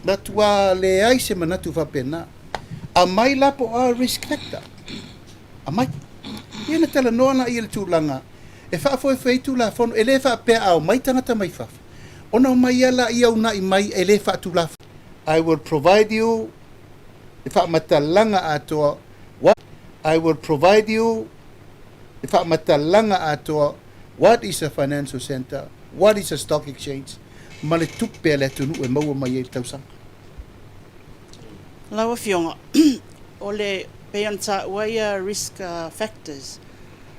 Matua leai se manatu faapena. Aumai la po o a risk factor. Aumai. Ia na talanoa laia i le tulaga e faafoefoe ai Tulafono. E le faapea a omai tagata mai fafo, ona omai lava laia uunai mai e le faatulafono. I will provide you le faamatalaga atoa what I will provide you le faamatalaga atoa what is a financial centre, what is a stock exchange ma le tupe a le atunuu e maua mai ai i le tausaga. Lau Afioga, o le, pei ona taua ia risk factors,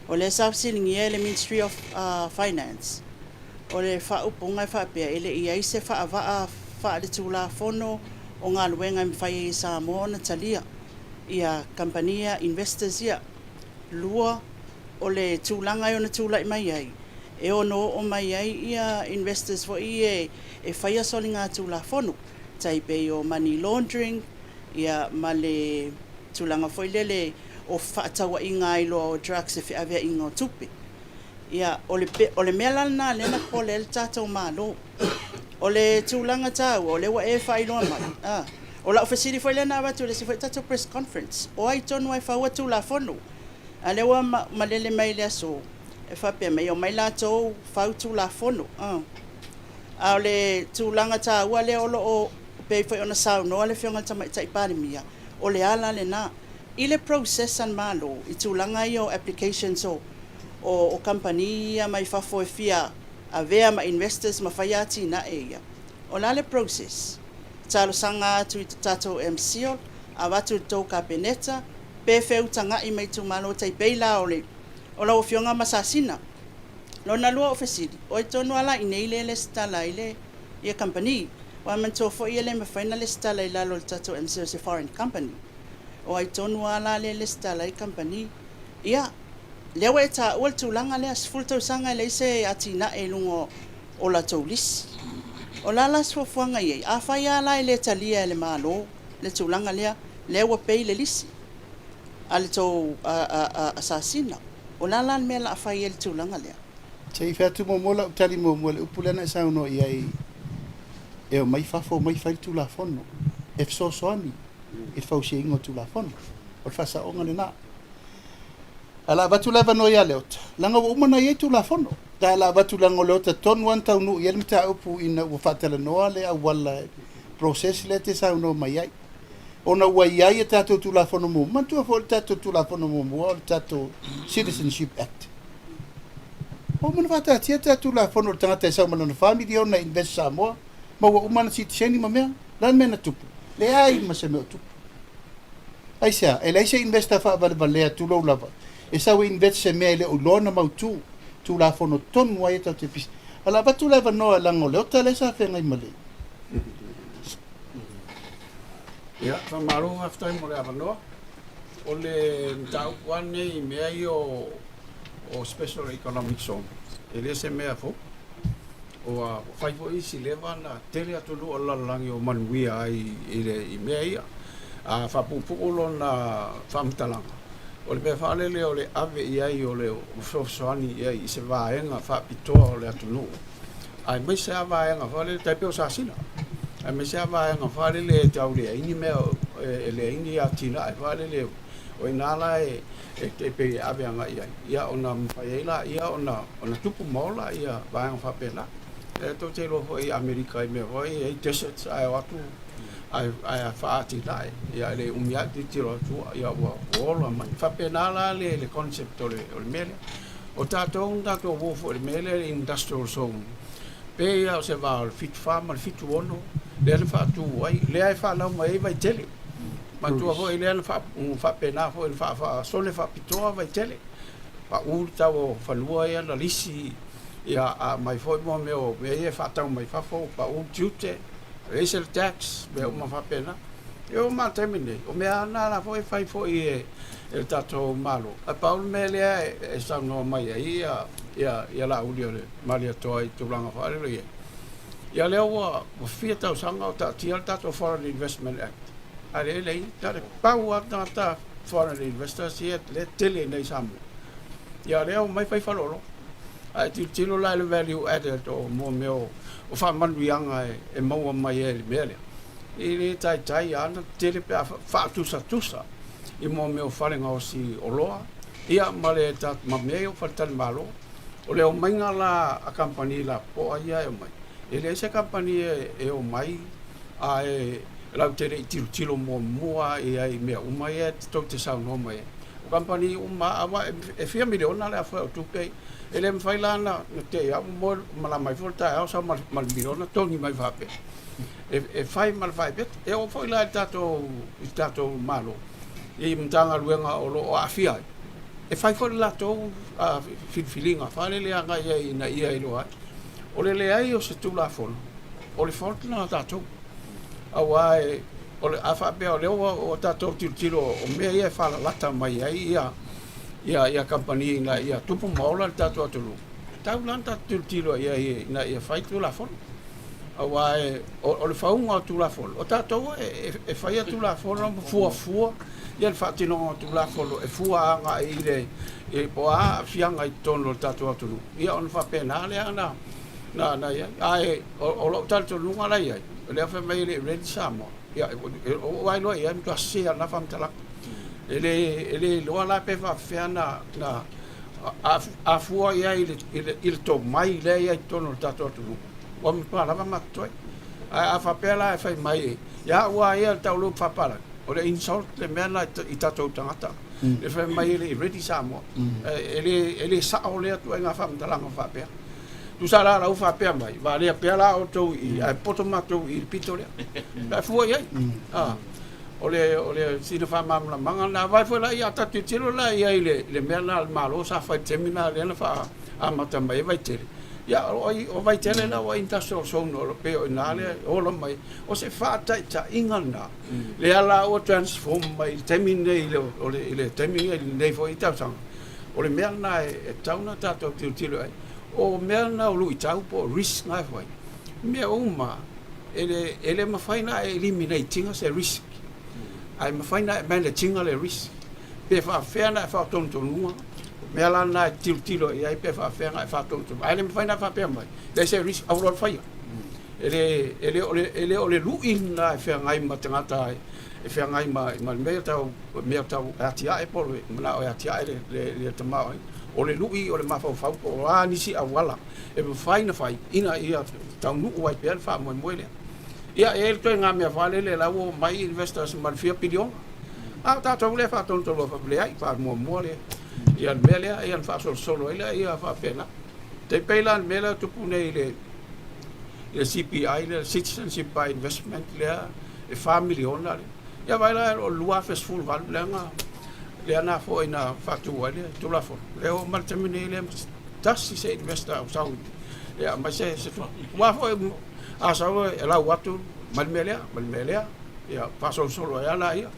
o lea sa fesiligia e le Ministry of Finance, o le faaupuga e faapea, e le i ai se faavaa faaletulafono o galuega e mafai ai e Samoa ona talia ia kamupani ia, investors ia. 2, o le tulaga e ono tulai mai ai, e ono oo mai ai ia investors foi ia e faia soligatulafono, tai pei o money laundering ia ma le tulaga foi lele o fefaatauaiga ai loa o drugs e feaveaiga o tupe. Ia, o le o le mea la lena lea na popole ai le tatou Malo. O le tulaga taua, o lea ua e faailoa mai, a, o lau fesili foi lea na avatu i le isi foi tatou press conference, o ai tonu lava e faua Tulafono? A o lea ua malele mai i le aso, e faapea mai, e omai latou fau Tulafono. A, a o le tulaga taua lea o lo o pei foi ona saunoa le Afioga i le Tamaitai Palemia, o le ala lena. I le process a le Malo i tulaga ia o applications o o kamupani ia mai fafo e fia avea ma investors ma faia atinae ia, o le a le process? Talosaga atu i te tatou MCIL, avatu i le tou Kapeneta, pe feutaga'i ma itumalo tai pei la o le o lau Afioga ma Sasina. Lona lua o fesili, o ai tonu a la inei lea e lesitala ai le ia kamupani? Aua manatua foi e le mafai ona lesitala i lalo o le tatou MCIL o se foreign company. O ai tonu a la lea e lesitala ai kamupani? Ia, lea ua e taua le tulaga lea, 10 tausaga e leai se atinae i luga o latou lisi. O le a la se fuafuaga i ai? Afai lava la e le talia e le Malo le tulaga lea, lea ua pay le lisi a le tou asasina, o le a la le mea o le a fai ai i le tulaga lea? Se i fai atu muamua lau tali muamua i le upu lea na e saunoa i ai, e omai fafo omai fai le Tulafono e fesoasoani i le fausiaina o Tulafono. O le faasaoga lena. Ae o le a avatu le avanoa ia Leota, leaga ua uma ona i ai Tulafono. Ae o le a avatu leaga o Leota tonu lava na taunuu i ai le mataupu ina ua faatalanoa le auala process lea e te saunoa mai ai. Ona ua i ai a tatou Tulafono muamua, manatua foi o le tatou Tulafono muamua o le tatou Citizenship Act. Ua uma ona faataatia le tatou Tulafono o le tagata e sau ma lana $4 miliona e invest i Samoa, ma ua uma ana sitiseni ma mea. O le a le mea na tupu? Leai ma se mea o tupu. Aisea? E leai se investor faavalevalea, tulou lava, e sau e invest se mea e le o iloa ona mautu. Tulafono tonu ai e tatou te pisi. A o le a avatu le avanoa leaga o Leota lea sa feagai ma le. Ia, faamalo faafetai mo le avanoa. O le mataupu lava lenei i mea ia o Special Economic Zone, e le o se mea fou. Ua fai foi isi leva na tele atunuu o le lalolagi o manuia ai i mea ia. A faapuupuu lona faamatalaga, o le mea faalele o le ave i ai o le fesoasoani i ai i se vaega faapitoa o le atunuu, aemaise lava vaega faalele tai pei o Sasina, aemaise lava vaega faalele e tau leai ni mea, e leai ni atinae faalele, o i ina la e e pei e ave agai i ai, ia ona mafai ai laia ona tupu ma ola ia vaega faapena. E tou te iloa foi i Amerika i mea foi e i ai deserts ae o atu ae faaatinae, ia e le umi lava tilotilo atu ia ua ola mai. E faapena la le concept o le mea lea. O tatou na tatou o foi i le mea lea le industrial zone, pei lava o se va o le 74 ma le 76 lea na faatu ai, lea e fanau mai ai Vaitele. Manatua foi lea na faapena foi na faasone faapitoa Vaitele, pau le tau o fanua ia na lisi, ia a aumai foi mo mea o mea ia e faatau mai fafo, pau le tiute, raise le tax, mea uma faapena. E oo mai lava i le taimi lenei, o mea lava na la foi e fai foi e le tatou Malo, ae pau le mea lea e saunoa mai ai ia Laauli o le Malietoa i tulaga faalele ia, ia lea ua fia tausaga o taatia le tatou Foreign Investment Act, A lea e leai, na o le pau lava tagata foreign investors ia lea e tele i inei i Samoa. Ia o lea e omai fai faleoloa. A e tilotilo la i le value added o mo mea o faamanuiaga e maua mai ai i le mea lea, e le taitai lava ona tele pe a faatusatusa i mo mea o fale gaosi oloa ia ma le ma mea ia o faletalimalo. O le omaiga la a kamupani lapopoa ia e omai, e leai se kamupani e omai ae latou te le i tilotilo muamua i ai i mea uma ia tou te saunoa mai ai. O kamupani uma lava, aua e fia miliona le afa o tupe, e le mafai la ona te i lava moe malama ifo le taeao sau ma le miliona togi mai faapea. E fai ma le faipete. E oo foi la i le tatou, i le tatou Malo i Matagaluega o lo o aafia ai, e fai foi le latou filifiliga faalele agai ai ina ia iloa ai. O le leai o se Tulafono, o le fault lena a tatou. Aua e, o le, a faapea o lea ua, ua tatou tilotilo o mea ia e faalalata mai ai ia, ia, ia kamupani ina ia tupu ma ola le tatou atunuu, e tatau la ona tatou tilotilo i ai ina ia fai Tulafono. Aua e, o, o le fauga o Tulafono, o tatou e, e, e faia Tulafono ma fuafua ia le faatinoga o Tulafono e fua agai i le, i, po o a aafiaga i totonu o le tatou atunuu, ia ona faapena lea ona na, na i ai. Ae o, o lou talitonuga la i ai, o lea fai mai e le i ready Samoa, ia, e, o ou lava iloa i ai, e matua sese lava lena faamatalaga. E le, e le iloa la pe faapefea na, na a, a fua i ai i le, i le, i le tomai lea e i ai i totonu o le tatou atunuu, ua matua lava ma totoe. Ae a faapea la e fai mai, ia au lava ia le taulu faapalagi, o le insult le mea lena i tatou tagata. Le fai mai e le i ready Samoa. E, e le, e le sao lea ituaiga faamatalaga faapea. Tusa la lau faapea mai, valea pea la outou i i, ae poto matou i le pito lea. Pe a fua i ai. Ah, o le, o le sina faamalamalamaga lena. Vaai foi la ia, a tatou tilotilo la i ai i le, le mea lena a le Malo sa fai i le taimi lena lea na faaamata mai ai Vaitele. Ia, o, o Vaitele la ua industrial zone o lo pei o i ina lea e ola mai. O se faataitaiga lena, lea la ua transform mai i le taimi lenei i le, o le, i le taimi lenei i lenei foi tausaga. O le mea lena e tatau ona tatou tilotilo i ai. O mea na o luitau po o risk na e fai, mea uma e le, e le mafai ona e eliminate ina se risk, ae mafai ona e manage ina le risk. Pe faapefea ona e faatonutonuga, o mea la na e tilotilo i ai pe faapefea ona e faatonutonuga. Ae le mafai ona e faapea mai, leai se risk, aua loa le faia. E le, e le o le, e le o le lui lena e feagai ma tagata e feagai ma ma le mea tau mea tau e atiae po o le manao e atiae le le le tamaoaiga. O le lui o le mafaufau po o a nisi auala e mafai ona fai ina ia taunuu ai pea le faamoemoe lea. Ia, e i ai le ituaiga mea foi lele la ua omai investors ma le fia piliona. A o tatou lea e faatonutonu atu, leai, faamuamua le ia le mea lea, ia ona faasolosolo ai lea faapena. E tai pei la o le mea lea e tupu nei i le i le CPI lea, le Citizenship by Investment lea e $4 miliona le, ia vaai la o le 2018 lea na lea na foi na faatu ai le Tulafono, lea ua oo mai le taimi nei e le tasi se investor o sau e aumai se se tupe. Aua foi a sau e lau atu mai le mea lea, mai le mea lea, ia faasolosolo ai lava laia,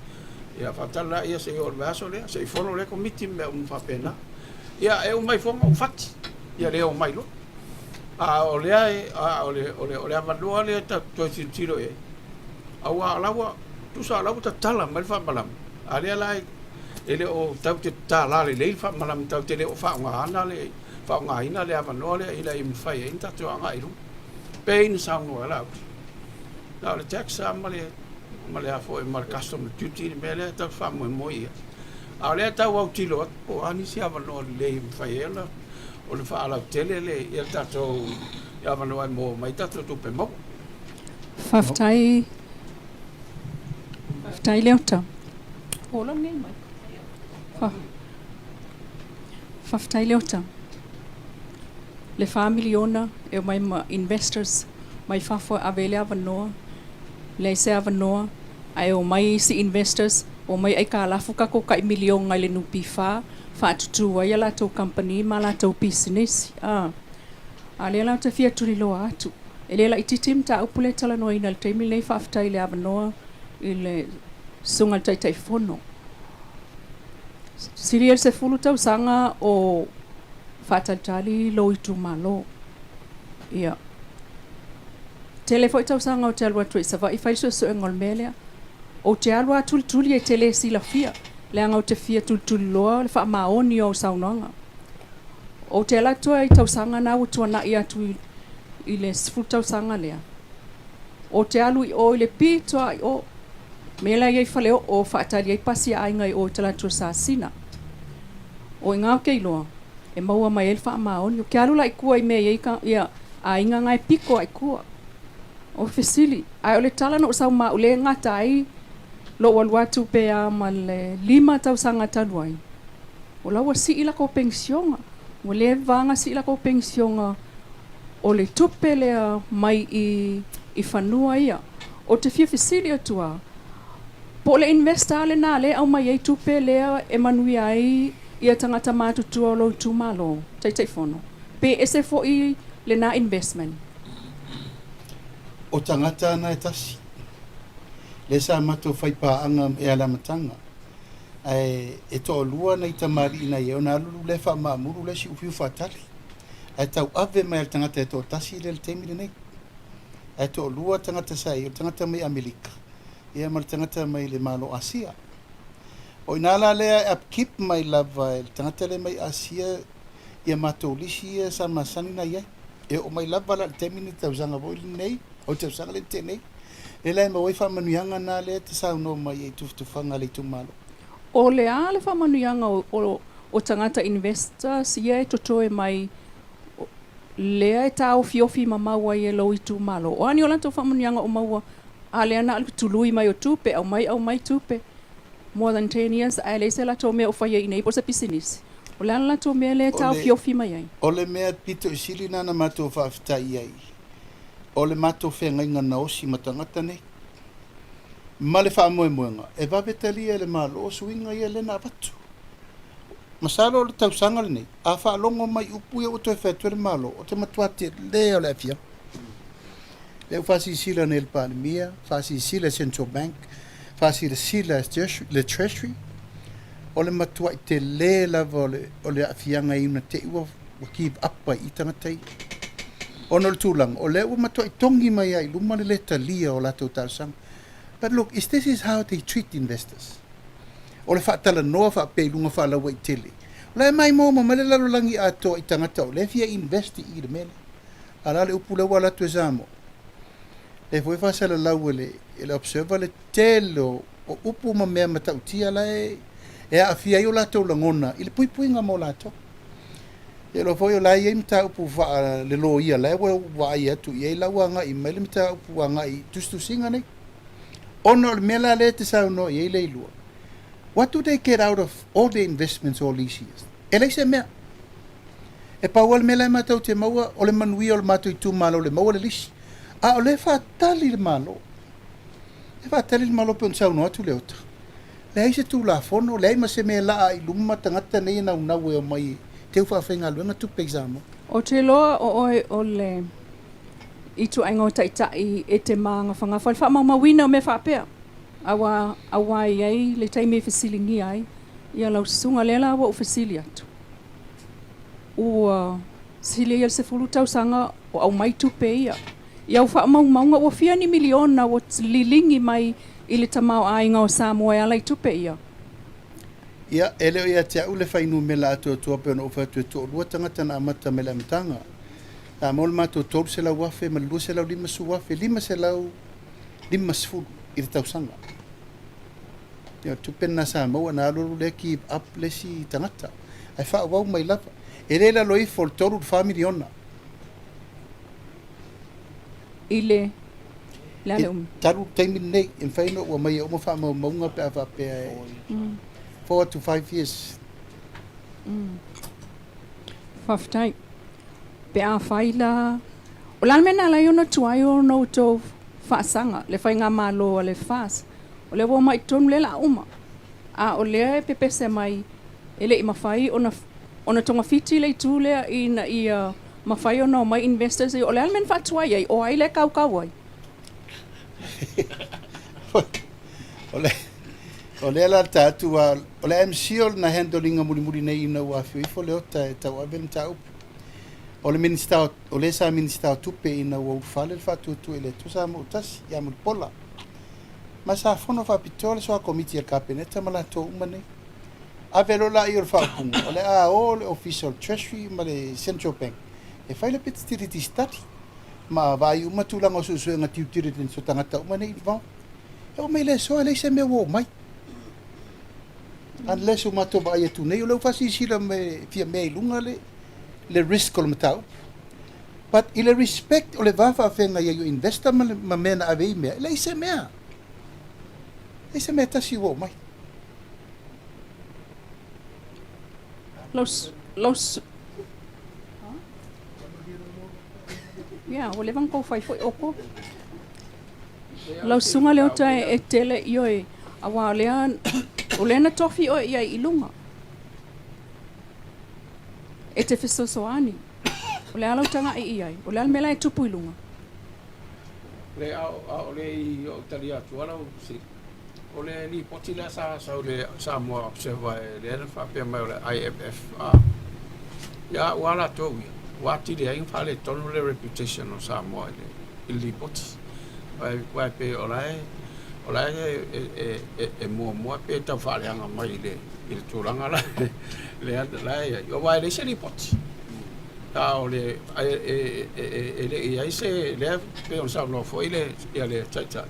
ia faatali laia se i oo i le vaiaso lea, se i fono lea komiti ma mea uma faapena. Ia e uma ifo ua fati, ia le omai loa. A o lea e, a o le, o le, o le avanoa lea tatou te toe tilotilo i ai, aua o la ua, tusa o la ua tatala mai le faamalama, a lea la e le o tatou te tatala lelei le faamalama, tatou te le o faaaogaina le, faaaogaina le avanoa lea ina ia mafai ai ona tatou agai i luma. Pei ona saunoa ai Laauli, na o le tax lava ma le, ma le a foi ma le custom duty le mea lea tatou te faamoemoe i ai. A o lea e tau autilo atu po o a nisi avanoa lelei e mafai ai ona ona faalautele le ia tatou avanoa e maua mai tatou tupe maua. Faafetai, faafetai Leota. Ola lenei mai. Fa, faafetai Leota. Le fa miliona e omai ma investors mai fafo e ave ai le avanoa, leai se avanoa, ae omai isi investors, omai aikalafu tatou tai miliona i le NPF, faatutū ai a latou kamupani ma a latou pisinisi. A, a lea la ou te fia tuliloa atu. E le laitiiti le mataupu lea e talanoaina i le taimi lenei, faafetai i le avanoa i le Susuga i le Taitaifono. Silia i le 10 tausaga o faatalitali lou itumalo. Ia. Tele foi tausaga ou te alu atu ai i Savaii fai le suesuega o le mea lea. Ou te alu lava tulituli e te le silafia, leaga ou te fia tulituliloa le faamaoni o au saunoaga. Ou te alu atu ai i tausaga na ua tuanai atu i le 10 tausaga lea, ou te alu i o i le pito lava i o, mea la e i ai faleoo faatali ai pasi a aiga i o i talaatu o Sasina. O i ina ou te iloa e maua mai ai le faamaoni. Ou te alu la i tua i mea e i ai ia aiga na e pito lava i tua. O fesili, ae o le tala na ou sau ma au lea e gata ai lou alu atu pe a ma le lima tausaga talu ai, o la ua sii latou penisiona. Ua leva ona sii latou penisiona o le tupe lea mai i i fanua ia. Ou te fia fesili atu lava, po o le investor lava lena lea e aumai ai tupe lea e manuia ai ia tagata matutua o lou itumalo, Taitaifono, pe ese foi lena investment? O tagata ana e tasi. Lea sa matou fai paaga e ala amataga. Ae e toalua nai tamalii na i ai ona alu lea faamaamulu lea siufiu faatali. Ae tauave mai e le tagata e toatasi lea i le taimi lenei. Ae toalua tagata sa i ai, o le tagata mai Amerika ia ma le tagata mai le Malo Asia. O i ina la lea e upkeep mai lava e le tagata lea mai Asia ia matou lisi ia sa masani na i ai. E oo mai lava la i le taimi nei, tausaga foi lenei, o le tausaga lea na tea nei, lea la e maua ai faamanuiaga na lea e te saunoa mai ai i tufatufaga a le itumalo. O le a le faamanuiaga o tagata investors ia e totoe mai lea e taofiofi mamao ai e lou itumalo? O a ni o latou faamanuiaga o maua a lea na o le tului mai o tupe, aumai aumai tupe more than 10 years ae leai se latou mea o fai ai i inei po o se pisinisi? O le a le latou mea lea e taofiofi mai ai? O le mea pito i sili lena na matou faafetai i ai, o le matou feagaiga na osi ma tagata nei. Ma le faamoemoega, e vave talia e le Malo suiga ia lea na avatu. Masalo o le tausaga lenei, a faalogo mai upu ia ua toe fai atu e le Malo, o te matua tele o le aafiaga. Lea ua faasilasila nei e le Palemia, faasilasila e Central Bank, faasilasila e le Treasury, o le matuai tele lava o le, o le aafiaga i una te i ua, ua give up ai i tagata ia. Ona o le tulaga, o lea ua matuai togi mai lava i luma le lē talia o latou talosaga. But look, is this is how they treat investors. O le faatalanoa faapea i luga faalauaitele. O la e maimoa mai le lalolagi atoa i tagata o lea e fia invest i i le mea lea. A o le a le upu lea ua alu atu e Samoa? Lea foi e faasalalau e le, e le Observer le tele o o upu ma mea matautia la e e aafia ai o latou lagona i le puipuiga mo latou. E iloa foi o la e i ai mataupu faale-loia la e ua vaai atu i ai la ua agai mai le mataupu agai i tusitusiga nei. Ona o le mea la lea e te saunoa i ai Leilua, what do they get out of all the investments all these years? E leai se mea. E pau lava le mea la e matou te maua, o le manuia o le matou itumalo le maua le lisi. A o lea e faatali le Malo. E faatali le Malo pei ona saunoa atu Leota. Leai se Tulafono, leai ma se mea e laa i luma tagata nei e naunau e omai e teu faafaigaluega tupe i Samoa. Ou te iloa o oe o le ituaiga o taitai e te magafagafa i le faamaumauina o mea faapea, aua aua e i ai le taimi e fesiligia ai ia lau susuga. Lea la ua ou fesili atu, ua sili ia le 10 tausaga o aumai tupe ia i au faamaumauga, ua fia ni miliona ua liligi mai i le tamaoaiga o Samoa e ala i tupe ia? Ia, e le o ia te au le fuainumera atoatoa pei ona ou fai atu e toalua tagata na amata mai le amataga. Sa maua le matou $300,000 ma le $250,000, $550 i le tausaga. Ia, o le tupe lena sa maua, na alualu lea give up le isi tagata. Ae faaauau mai lava. E le i lalo ifo o le $3 i le $4 miliona. I le, le a le umi? Talu le taimi lenei, e mafai ona ou aumaia uma faamaumauga pe a faapea e 4 to 5 years. Faafetai. Pe a fai la, o le a le mea na ala ai ona tuai ona outou faasaga le faigamalo a le FAST? O lea ua omai i totonu lea o le a uma, a o lea e pepese mai e le i mafai ona togafiti le itu lea ina ia mafai ona omai investors ia. O le a le mea na faatuai ai? O ai lea e kaukau ai? O lea la ta atu a, o le MC o lena handle ina mulimuli nei ina ua afio ifo Leota e tauave le mataupu. O le Minista, o le sa Minista o Tupe ina ua ulufale le faatuatua i le Atua sa mootasi ia Mulipola. Ma sa fono faapitoa le soa komiti a le Kapeneta ma latou uma nei. Ave loa laia o le faaupuga, o le a o le Ofisa o le Treasury ma le Central Bank e fai le feasibility study ma vaai uma tulaga o suesuega due diligence o tagata uma nei involved. E oo mai le aso e leai se mea ua oo mai. Unless ua matou vaai atu nei, o lea ua faasilasila mai fia mea i luga le risk o le mataupu. But i le respect o le va faafeagai ai o investor ma mea na ave ai mea, e leai se mea. Leai se mea e tasi ua oo mai. Lau, ia, ua leva ona tou fai foi outou. Lau susuga Leota e tele ioe, aua o lea, o lea na tofi oe i ai i luga. E te fesoasoani. O le a lau tagai i ai? O le a le mea la e tupu i luga? Le a o le i ou tali atu lau fesili. O le lipoti lea sa sau i le Samoa Observer e lea na faapea mai o le IMF a ia ua latou ia ua atili ai ona faaletonu le reputation o Samoa i le lipoti. Aua e pei o la e o la e muamua pe tau faaleaga mai i le tulaga la lea la e i ai aua e leai se lipoti. A o le e le i i ai se lea pei ona saunoa foi le ia le Taitai.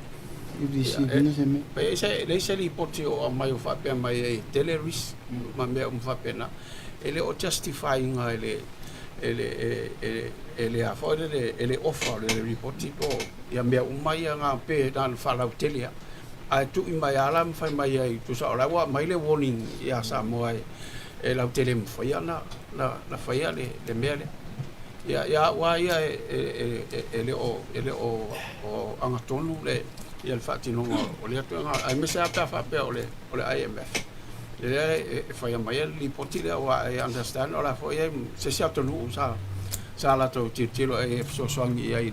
E leai se lipoti o aumai o faapea mai e tele risk ma mea uma faapena. E le o justify ina e le e le e le a foi lele e le offer o le lipoti po o ia mea uma ia na pe na ona faalautele lava. Ae tui mai lava la ma fai mai ai tusa o la ua aumai le warning ia Samoa e lautele mafai ona faia le mea lea. Ia ia au lava ia e le o e le o agatonu le ia le faatinoga o lea tulaga aemaise lava pe a faapea o le o le IMF lea e faia mai ai le lipoti lea aua e understand o la foi e i ai se isi atunuu sa latou tilotilo e fesoasoani i ai i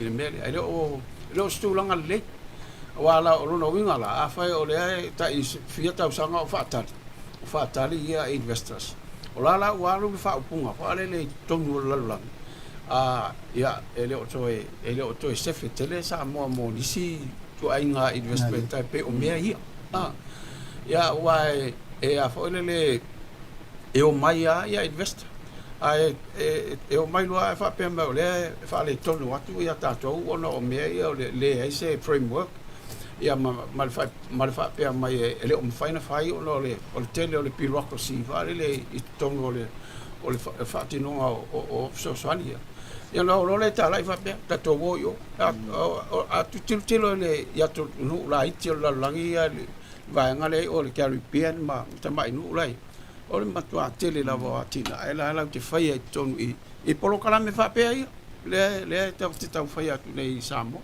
le mea lea. E le o e le o se tulaga lelei aua la o lona uiga la afai o lea e tai fia tausaga o faatali o faatali ia investors o la la ua alu le faaupuga foi lele i totonu o le lalolagi a ia e le o toe e le o toe sefe tele Samoa mo nisi ituaiga investment e pei o mea ia a ia aua e a foi lele e omai lava ia investor ae e omai loa ae faapea mai o lea e faaletonu atu ia tatou ona o mea ia o le leai se framework. Ia ma ma le fa ma le faapea mai e le o mafai ona fai ona o le o le tele o le bureaucracy faalele i totonu o le o le faatinoga o fesoasoani ia. Ia ona oo loa lea i talai faapea, tatou o i o. A tilotilo i le i atunuu laiti o le lalolagi ia i le vaega lea i o i le Caribbean ma tamai nuu la e i ai, o le matua tele lava o atinae la latou te faia i totonu i i polokalame faapea ia, lea lea tatou te taumafai atu nei i Samoa.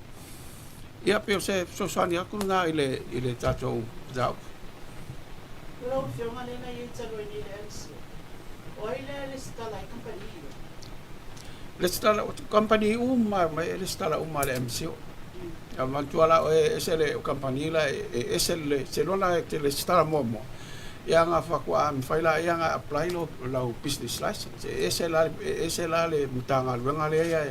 Ia pei o se fesoasoani atu lena i le i le tatou mataupu. Lau Afioga lea na i ai talu ai nei le MCIL, o ai lea e lesitala ai kamupani ia? Lesitala, kamupani uma mai e lesitala uma le MCIL. A manatua la oe e ese le kamupani la e ese le seiloga e te lesitala muamua ia ona faatoa mafai lea ona apply lau business license. E ese la e ese la le Matagaluega lea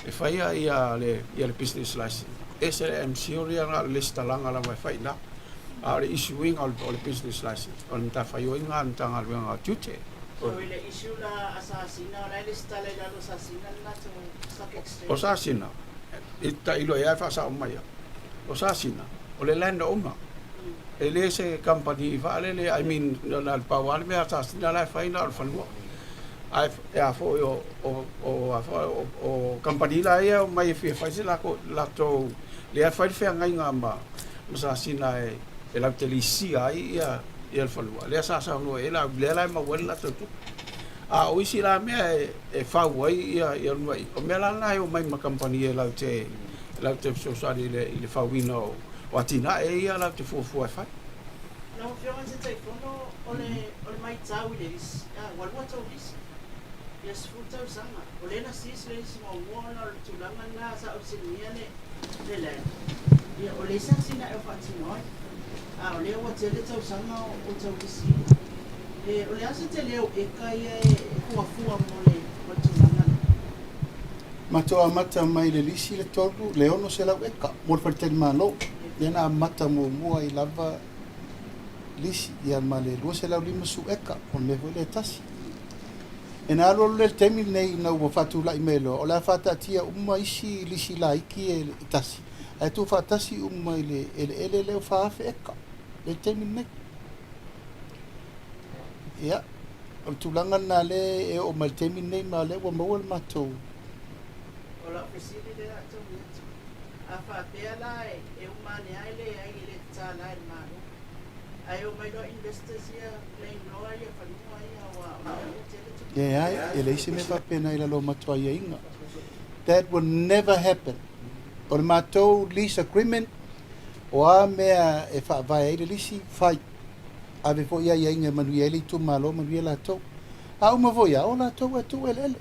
e faia ia le ia le business license. Ese le MCIL ia na o le lesitalaga lava e fai i ina. A o le issue ina o le business license o le matafaioi lena a le Matagaluega o Tiute. So i le issue la a Sasina o la e lesitala i lalo o Sasina le latou stock exchange? O Sasina, e tailo i ai e faasao mai au. O Sasina, o le land owner. E le se kamupani faalele, I mean, na o le pau lava le mea a Sasina la e fai na o le fanua. Ae e a foi o, o, o, a foi, o, o kamupani la ia e omai e fia fai se lako, latou, lea e fai le feagaiga ma, ma Sasina e, e latou te lisia ai ia, ia le fanua. Lea sa saunoa i ai la, lea la e maua ai le latou tupe. A o isi la mea e, e fau ai ia, ia luga i, o mea la na e omai ma kamupani e latou te, latou te fesoasoani i le, i le fauina o, o atinae ia latou te fuafua e fai. Lau Afioga i le Taitaifono, o le, o le maitau i le lisi, a, ua lua tou lisi, ia 10 tausaga. O lea na seize le lisi muamua ona o le tulaga lena sa ausenia le, le land. Ia, o lea sa atinae o faatino ai, a o lea ua tele tausaga o, o tau lisiina. E, o le a se tele o eka ia e fuafua mo le, mo le tulaga lea? Matou amata mai le lisi le tolu, le 600 eka mo le faletalimalo, lea na amata muamua ai lava lisi, ia ma le 250 eka, o le mea foi lea e tasi. E na alualu lea i le taimi lenei ina ua faatulai mai loa, o le a faataatia uma isi lisi laiti e tasi, ae tuufaatasi uma i le eleele lea ua 4,000 eka i le taimi lenei. Ia, o le tulaga lena lea e oo mai i le taimi lenei ma o lea ua maua le matou. O lau fesili lea a taui atu, a faapea la e uma ane lava e leai e le tatala e le Malo, ae omai loa investors ia claim loa ia fanua ia aua o lea ua tele tupe. Leai, e leai se mea faapena i lalo o matou aiaiga. That will never happen. O le matou lease agreement, o a mea e faavae ai le lisi, fai. Ave foi aiaiga e manuia ai le itumalo, manuia latou. A uma foi lava, o latou e tuu eleele.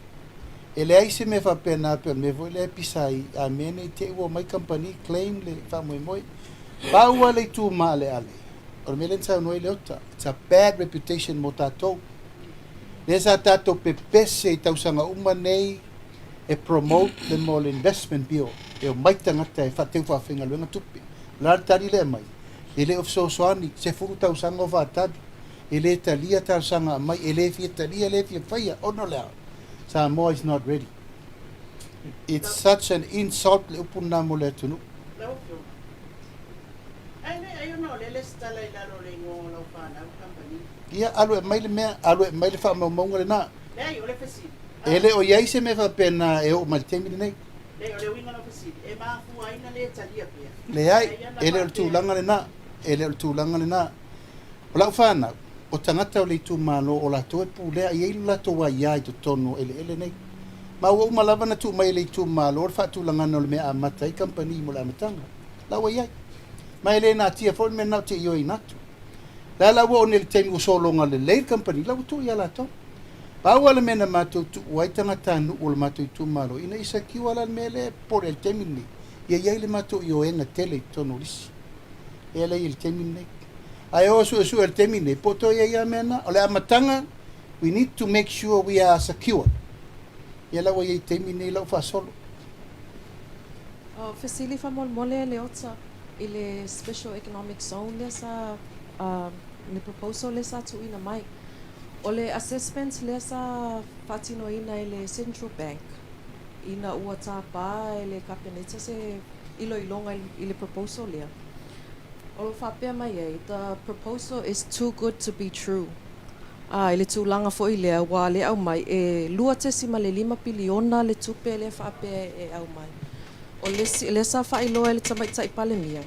E leai se mea faapena pei o le mea foi lea e pisa ai a mea nei te i ua omai kamupani claim le faamoemoe. Pau lava le itu maaleale, o le mea lea na saunoa ai Leota, it's a bad reputation mo tatou. Lea sa tatou pepese i tausaga uma nei e promote le mea o le investment bill, e omai tagata e faateu faafaigaluega tupe. O le a le tali lea e aumai? E le o fesoasoani, 10 tausaga o faatali, e le talia talosaga aumai, e le fia talia, e le fia faia, ona o le a? Samoa is not ready. It's such an insult le upu lena mo le atunuu. Lau Afioga, ae le ai ona o lea lesitala i lalo o le igoa o lau fanau kamupani. Ia, alu e aumai le mea, alu e aumai le faamaumauga lena. Leai, o le fesili. E le o i ai se mea faapena e oo mai i le taimi lenei. Leai, o le uiga o lau fesili, e mafua ai na le talia pea? Leai, e le o le tulaga lena, e le o le tulaga lena. O lau fanau, o tagata o le itumalo o latou e pulea, e i ai lo latou aia i totonu o eleele nei. Ma ua uma lava ona tuu mai e le itumalo le faatulagaga o le mea e amata ai kamupani mo le amataga. La ua i ai. Ma e le natia foi le mea lena ou te ioeina atu. La la ua oo nei i le taimi ua sologa lelei le kamupani, la ua tuu ia latou. Pau lava le mea na matou tuu ai tagatanuu o le matou itumalo, ina ia secure la le mea lea e popole ai i le taimi lenei, ia i ai le matou ioega tele i totonu o lisi. Lea la e i ai i le taimi lenei. Ae o suesue i le taimi lenei, po o toe i ai lava mea na. O le amataga, we need to make sure we are secure. Ia la ua i ai i le taimi lenei lau faasolo. O fesili faamolemole Leota i le Special Economic Zone lea sa, le proposal lea sa tuuina mai. O le assessment lea sa faatinoina e le Central Bank ina ua tapa e le Kapeneta se iloiloga i le proposal lea. O lo o faapea mai ai, The proposal is too good to be true. Ā, i le tulaga foi lea, ua le aumai, e 2.5 piliona le tupe lea faapea e aumai. O le isi, lea sa faailoa e le Tamaitai Palemia,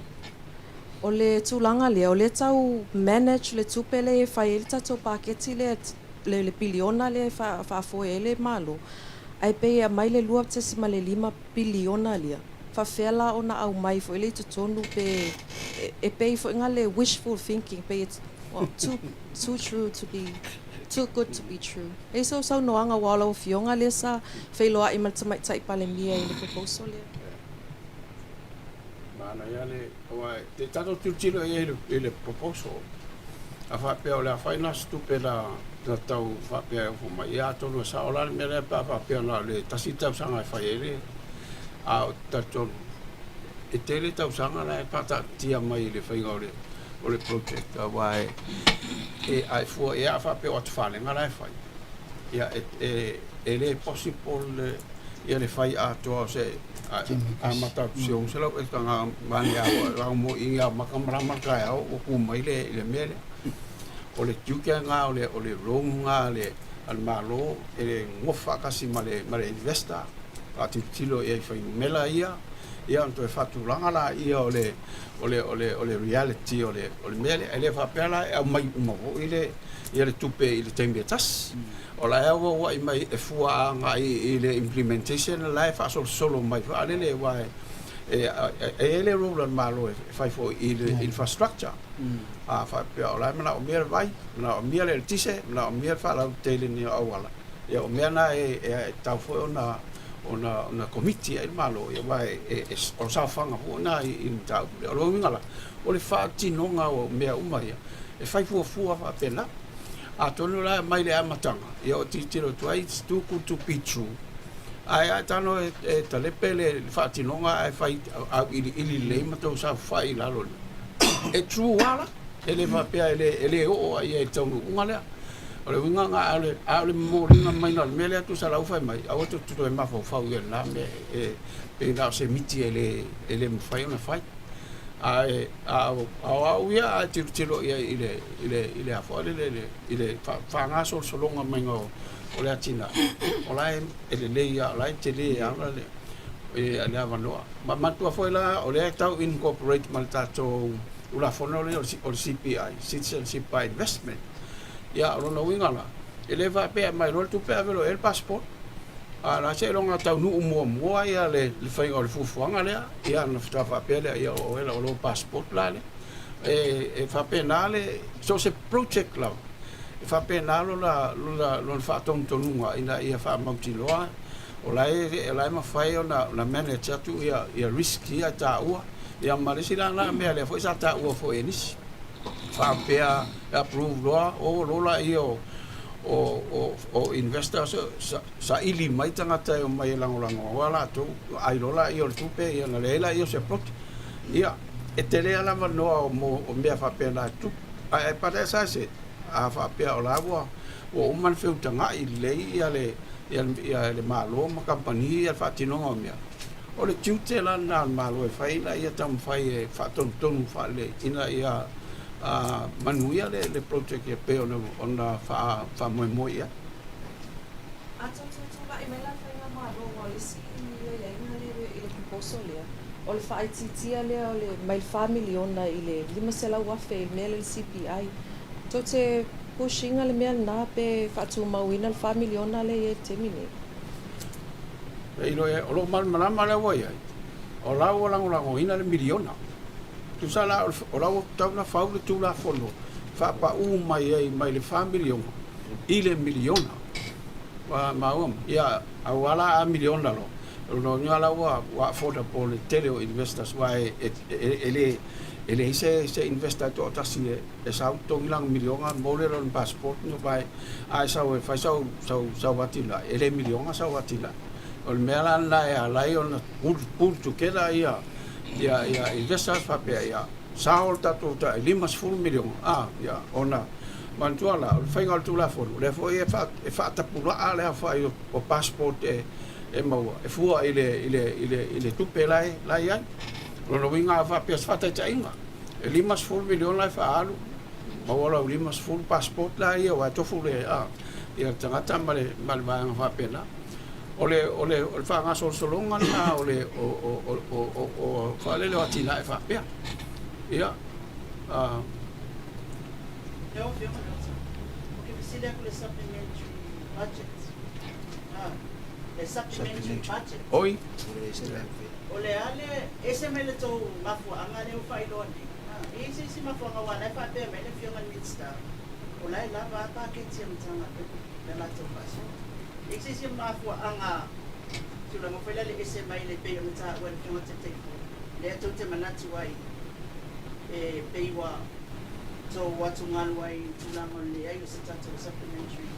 o le tulaga lea, o lea e tau manage le tupe lea e fai ai le tatou paketi lea, le piliona lea e faafoe ai le Malo, ae pei e aumai le 2.5 piliona lea, faafefea la ona aumai foi lea i totonu pe e pei foi na le wishful thinking pei e too too true to be too good to be true. E i sou saunoaga aua o lau afioga lea sa feiloai ma le Tamaitai Palemia i le proposal lea. Manaia le aua te tatou tilotilo i ai i le proposal a faapea o le a fai na se tupe na na tau faapea e ofo mai ia atonu e sao la le mea lea pe a faapea na o le tasi tausaga e fai ai le a o talitonu e tele tausaga la e faataatitia mai i le faiga o le o le project aua e e a e fua ia a faapea o atufalega la e fai ia e e e le possible le ia le fai atoa o se amata atu se 600 eka ngā mane a au mo i ngā makamarama taeao ua kū mai le le mea lea. O le tiute ngā o le o le loan ngā le a le Malo e le nofo faatasi ma le ma le investor faatilotilo i ai fuainumera ia ia ona toe faatulaga laia o le o le o le o le reality o le o le mea lea. E le faapea la e aumai uma foi le ia le tupe i le taimi e tasi. O la e auauai mai e fua agai i le implementation la e faasolosolo mai faalele aua e e i ai le role a le Malo e fai foi i le infrastructure. A faapea o la e manaomia le vai, manaomia le eletise, manaomia le faalauteleina o auala, ia o mea na e tatau foi ona ona ona komiti ai le Malo, ia aua e o le saofaga foi lena i le mataupu lea. O lona uiga la, o le faatinoga o mea uma ia, e fai fuafua faapena. Atonu la mai le amataga, ia o tilotilo atu ai, it's too good to be true. Ae a e tago e talepe le faatinoga ae fai auiliili lelei ma tou saofafai i lalo, e true lava la. E le faapea e le, e le oo lava i ai i le taunuuga lea. O le uiga lena, a o le, a o le momoliga mai o le mea lea tusa la ua fai mai, aua tou te toe mafaufau i lena mea e pei na o se miti e le, e le mafai ona fai. Ae a o au ia a e tilotilo i ai i le, i le, i le a foi lele, i le, i le faagasolosologa maiga o, o le atinae, o la e, e lelei lava, o la e tele lava le, le avanoa. Ma manatua foi la, o lea e tau incorporate ma le tatou Tulafono lea o le CPI, Citizenship by Investment. Ia, o lona uiga la, e le faapea e aumai loa le tupe ave loa i ai le passport. A o la seiloga taunuu muamua ia le faiga o le fuafuaga lea, ia ona faatoa faapea lea, ia o oe la o lou passport la lea. E faapena le, so o se project lava, e faapena lona, lona, lona faatonutonuga ina ia faamautinoa o la e, o la e mafai ona, ona manage atu ia, ia risk ia e taua. Ia ma le isi la na mea lea foi sa taua foi e nisi, faapea e approve loa, o loa laia o, o, o, o investors saili mai tagata e omai e lagolago a latou, ai loa laia o le tupe, ia ona leai laia o se project. Ia, e tele lava le avanoa mo mea faapena e tutupu. Ae but as I said, a faapea o la ua ua uma ona feutagai lelei ia le ia le Malo ma kamupani ia le faatinoga o mea, o le tiute la lena o le Malo e fai ina ia taumafai e faatonutonu faalelei ina ia manuia le project e pei ona faamoemoe i ai. A tou tutulai mai la le Faigamalo aua o le isi aiaiga lea i le proposal lea, o le faaitiitia lea o le mai le $4 miliona i le $500,000 i le mea lea le CPI. Tou te push ina le mea lena pe faatumauina le $4 miliona lea e i ai i le taimi nei? E iloa o lo o malamalama lea ua i ai, o la ua lagolagoina le miliona. Tusa la o la ua tatau ona fau le Tulafono faapaū mai ai mai le $4 miliona i le miliona. Ua maua mai? Ia, aua la a miliona loa, o lona uiga la ua affordable le tele o investors aua e le e leai se investor e toatasi e sau totogi lana miliona mo le lona passport no vae a e sau e fai sau sau sau atinae e le miliona sau atinae. O le mea la lena e ala ai ona pull together ia ia ia investors faapea ia sao le tatou tai $50 miliona a ia ona manatua la o le faiga o le Tulafono lea foi e e faatapulaa le aofai o passport e e maua e fua i le i le i le i le tupe la e la e i ai. O lona uiga a faapea o se faataitaiga. E 50 miliona e faaalu, maua lau 50 passport la ia aua e tofu le, a, ia le tagata ma le, ma le vaega faapena. O le, o le, o le faagasolosologa lena o le, o, o, o, o, o, o faalele o atinae faapea. Ia, a. Lau Afioga Leota, ou te fesili atu i le supplementary budget. A, le supplementary budget. Oi. O le a le ese mai le tou mafuaaga lea ua faailoa nei? A, e i ai se isi mafuaaga aua o la e faapea mai le Afioga i le Minisita, o la e lava a paketi a Matagaluega i le latou faasoa. E i ai se isi mafuaaga tulaga foi lea le ese mai le pei ona taua e le Afioga i le Taitaifono, lea tou te manatu ai e pei ua tou atugalu ai i le tulaga o le leai o se tatou supplementary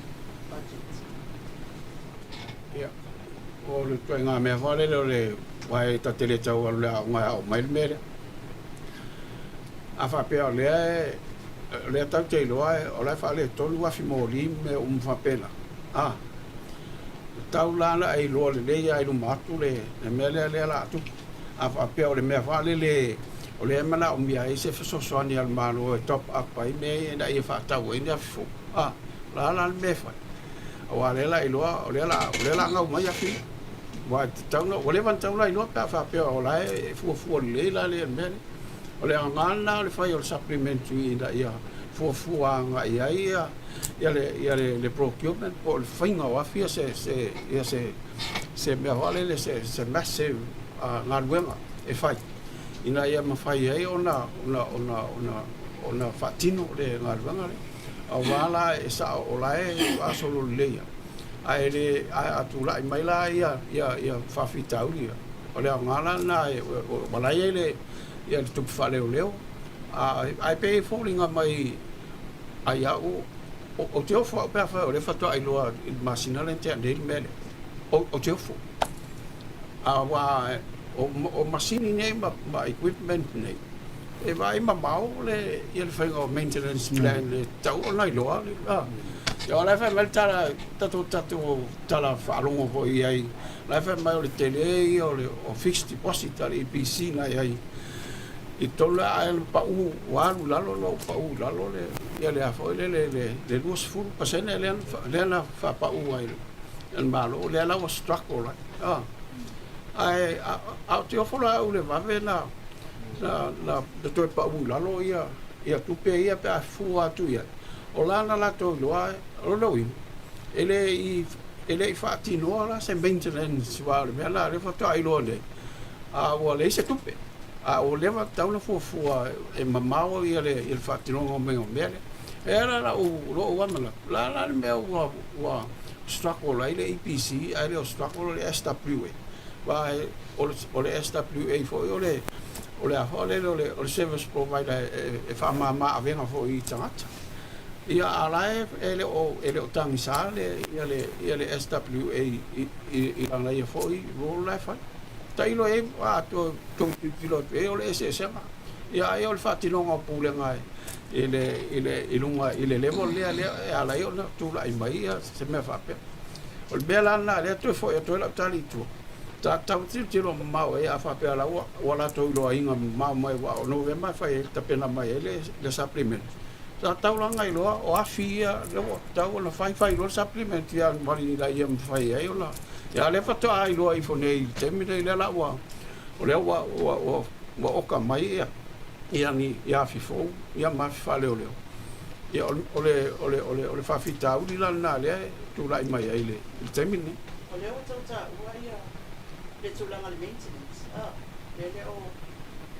budget. Ia, o le ituaiga mea foi lele o le aua e ta te le tau alu i le aoga e aoao mai le mea lea. A faapea o lea e, o lea tatou te iloa o la e faaletonu afi moli ma mea uma faapena, a, e tatau la ona e iloa lelei lava i luma atu le mea lea lea o le a tupu. A faapea o le mea foi lele o lea e manaomia ai se fesoasoani a le Malo e top up ai mea ia ina ia faatau ai ni afi fou, a, o le a la le mea e fai? Aua o lea la iloa, o lea la, o lea la gau mai afi ia. Aua e tatau ona, ua leva ona tatau ona iloa pe a faapea o la e fuafua lelei la le mea lea. O le aoga lena o le fai o le supplementary ina ia fuafua agai i ai ia, ia le, ia le, le procurement po o le faiga o afi ia se, se, ia se, se mea foi lele, se, se massive uh, galuega e fai ina ia mafai ai ona, ona, ona, ona, ona faatino le galuega lea. Aua la e sao o la e faasolo lelei lava, ae le, ae a tulai mai la ia, ia, ia faafitauli ia, o le aoga la lena e, ua la e i ai le, ia le tupe faaleoleo, a, ae pei e foliga mai ai au, ou te ofo au pe afai o lea faatoa iloa i le masina lea na tea nei le mea lea, ou te ofo. Aua o, o masini nei ma, ma equipment nei, e vaai mamao le, ia le faiga o maintenance plan e tatau ona iloa. Ia o la e fai mai le tala, tatou tatou tala faalogo foi i ai, o la e fai mai o le tele ia o le o fixed deposit a le EPC na i ai i totonu la ae pau ua alu i lalo la ua pau i lalo le ia le a foi le le le 20% lea lea na faapau ai le Malo lea la ua struggle ai. Ae a ou te ofo la au i le vave na na, na, na toe pau i lalo ia, ia tupe ia pe a fua atu i ai. O la na latou iloa, o lona uiga, e le i, e le i faatinoa la se maintenance aua o le mea la lea faatoa iloa nei, a ua leai se tupe. A ua leva tatau ona fuafua e mamao ia le, ia le faatinoga mai o mea lea. E ala la'u, lo'u lava manatu, la la le mea ua, ua struggle ai le EPC ae le o struggle le SWA. Aua o le, o le SWA foi o le, o le a foi lele o le, o le service provider e, e faamama avega foi i tagata. Ia a la e, e le o, e le o tagisa le, ia le, ia le SWA i, i, i lana ia foi role la e fai. Tailo e a to, tou tilotilo atu i ai o le eseesega. Ia ai o le faatinoga o pulega i le, i le, i luga i le level lea, lea e ala ai ona tulai mai ia se mea faapea. O le mea la lena lea toe foi atu ai lau tali i tua. Ta tau tilotilo mamao ai a faapea la ua, ua latou iloaina mamao mai aua o Novema e fai ai tapena mai ai le, le supplement. Sa tau la ona iloa o afi ia lea ua tatau ona fai, fai loa le supplement ia mali ina ia mafai ai ona, ia lea faatoa iloa ifo nei i le taimi lenei lea la ua, o lea ua, ua, ua, ua oka mai ia, ia ni ia afi fou ia ma afi faaleoleo. Ia o le, o le, o le, o le, o le faafitauli la lena lea e tulai mai ai i le, i le taimi lenei. O lea ua tau taua ia le tulaga o le maintenance, a, le le o,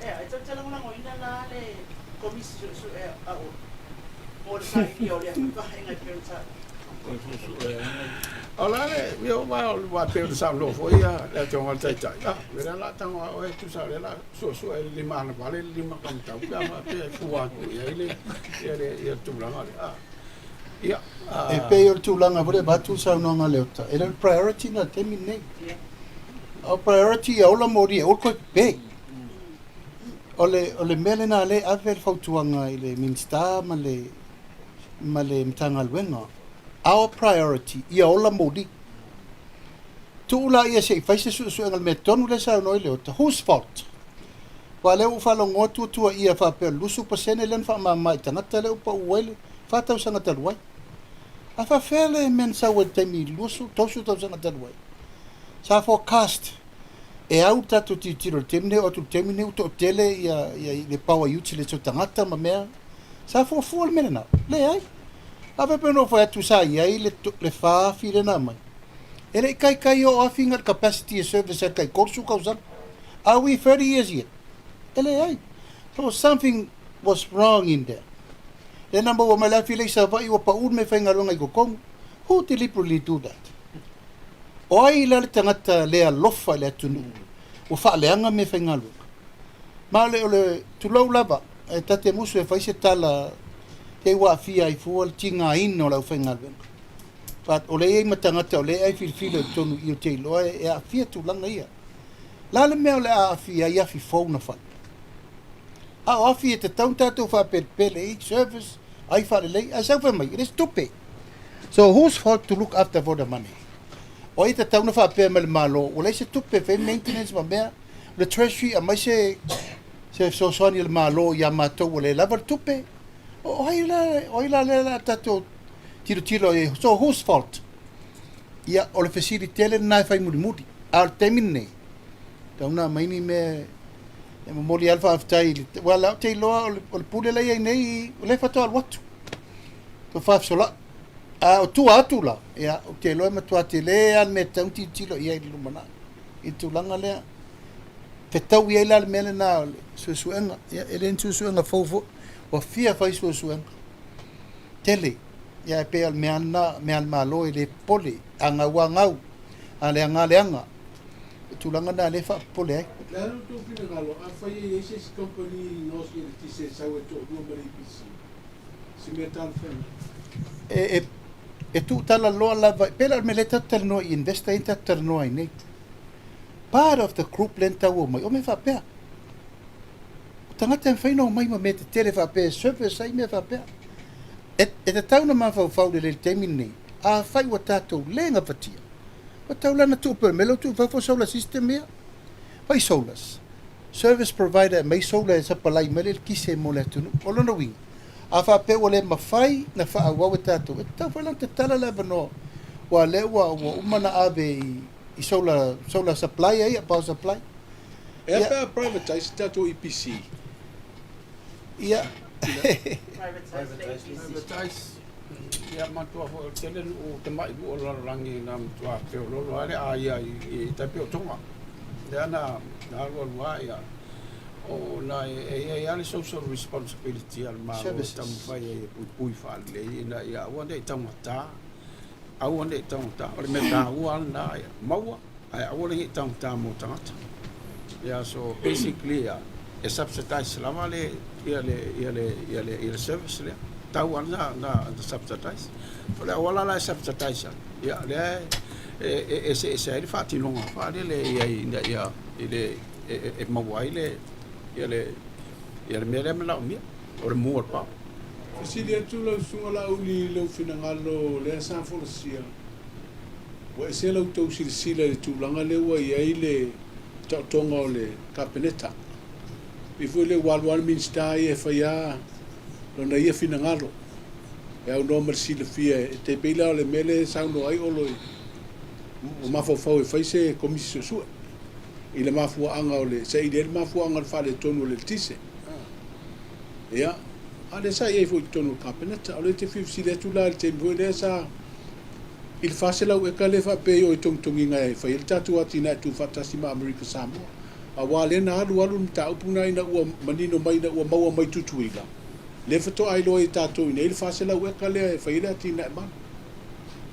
ea, e tau te lagolagoina la le Komisi Suesue a Olo mo le sailia o lea foi vaega e pei ona taua. O la le, ia aua o le aua e pei ona saunoa foi ia le Afioga i le Taitai, a, o lea o le a tago lava oe e tusa o lea o le a suesue e le lima anavale le lima taumatau pe a faapea e fua atu i ai le, ia le, ia le tulaga lea. A, ia, a. E pei o le tulaga foi lea e avatu le saunoaga a Leota, e le o le priority lena i le taimi lenei. O priority ia ola moli e aua le toe pepe. O le, o le mea lena lea e ave le fautuaga i le Minisita ma le, ma le Matagaluega, our priority ia ola moli. Tuu laia se i fai se suesuega i le mea tonu lea e saunoa ai Leota, whose fault? Aua o lea ua ou faalogo atu ua tuuaia faapea o le 20% lea na faamama i tagata lea ua pau ai le fa tausaga talu ai. A faafefea le mea na sau ai i le taimi 20, 30 tausaga talu ai? Sa forecast e au le tatou tilotilo i le taimi lenei, oo atu i le taimi lenei ua toatele ia, ia le power utility o tagata ma mea. Sa fuafua le mea lena? Leai. A faapea na ou fai atu sa i ai le, le fa afi lea na aumai, e le i taitai oo afi na le capacity e service ai le tai 30 tausaga. Are we 30 years yet? E leai. So something was wrong in there. Lea na maua mai le afi lea i Savaii ua pau le meafaigaluega i totonu. Who deliberately do that? O ai la le tagata le alofa i le atunuu ua faaleaga meafaigaluega? Ma o le, o le, tulou lava, e ta te musu e fai se tala te i ua aafia ai fua le tigaina o le aufaigaluega. But o lea e i ai ma tagata o lea e ai filifili i totonu i i ou te iloa e aafia tulaga ia. La le mea o le a aafia ai afi fou na fai? A o afi e tatau ona tatou faapelepele i service ai faalelei ae sau fai mai e le se tupe. So whose fault to look after for the money? O ai e tatau ona faapea mai le Malo ua leai se tupe e fai maintenance ma mea, le treasury aumai se se fesoasoani a le Malo ia matou ua le lava le tupe. O ai la, o ai la lea o le a tatou tilotilo i ai? So whose fault? Ia, o le fesili tele lena e fai mulimuli. A o le taimi lenei, tau na aumai ni mea e momoli lava le faafetai i le, aua o lea ou te iloa o le, o le pule la e i ai nei, o lea faatoa alu atu, faatoa faafesola'i. A o tua atu la, ia, ou te iloa e matua tele lava le mea e tatau ona tilotilo i ai i le lumanai, i le tulaga lea. Fetaui ai la le mea lena o le suesuega. Ia, e le ni suesuega fou foi, ua fia fai suesuega tele. Ia, e pei o le mea lena, mea a le Malo e le popole, a gau lava gau, a leaga lava leaga. O tulaga na lea e faapopole ai. O le a lo outou finagalo, afai e i ai se isi kamupani gaosi eletise e sau e toalua ma le EPC, se mea talafeagai? E, e, e tuutalaloa lava, pei la o le mea lea tatou talanoa i investor ia na tatou talanoa ai nei. Part of the group lea na tau omai, o mea faapea. O tagata e mafai ona omai ma mea tetele faapea e service ai mea faapea. E, e tatau ona mafaufau lelei i le taimi lenei, afai ua tatou le gafatia, ua tau la ona tuu pea o le mea lea ua tuu i fafo solar system ia. Fai solars, service provider e aumai solar e sapalai mai le eletise mo le atunuu. O lona uiga, a faapea ua le mafai ona faaauau e tatou, e tatau foi la ona tatala le avanoa, aua o lea ua, ua uma ona ave i, i solar, solar supply ia, power supply. E a pe a privatize le tatou EPC? Ia. Privatize. Ia manatua foi o le tele nuu tamai nuu o le lalolagi na matua feoloolo lava le aia i tai pei o Tonga. Lea na alualu lava ia ona e i ai lava le social responsibility a le Malo e taumafai ai e puipui faalelei ina ia aua ne i taugata, aua ne i taugata. O le mea taua lava lena ia maua ae aua le ne i taugata mo tagata. Yeah, so basically uh, e subsidize lava le ia le ia le ia le ia le service lea. Tau lava na na na subsidize. O le auala la e subsidize ai. Ia lea e e eseese ai le faatinoga faalele ia ina ia i le e, e, e maua ai le ia le ia le mea lea manaomia o le mu o le pao. Fesili atu lau Susuga Laauli i lou finagalo lea sa folasia Ua ese la outou silasila i le tulaga lea ua i ai le taotoga o le Kapeneta. Pei foi lea ua alu lava le Minisita ia e fai lava lona ia finagalo e aunoa ma le silafia e tai pei la o le mea lea e saunoa ai Olo i ua mafaufau e fai se Komisi Suesue i le mafuaaga o le saili ai le mafuaaga o le faaletonu o le eletise. Ia, a o lea sa i ai foi i totonu o le Kapeneta. O lea e te fia fesili atu la i le taimi foi lea sa i le 400 eka lea e faapea ai o i togitogiga e fai ai le tatou atinae tuufaatasi ma Amerika Samoa. Aua lea na alu alu le mataupu lena ina ua manino mai ina ua maua mai Tutuila, lea faatoa iloa ai e tatou i inei le 400 eka lea e fai ai le atinae malu.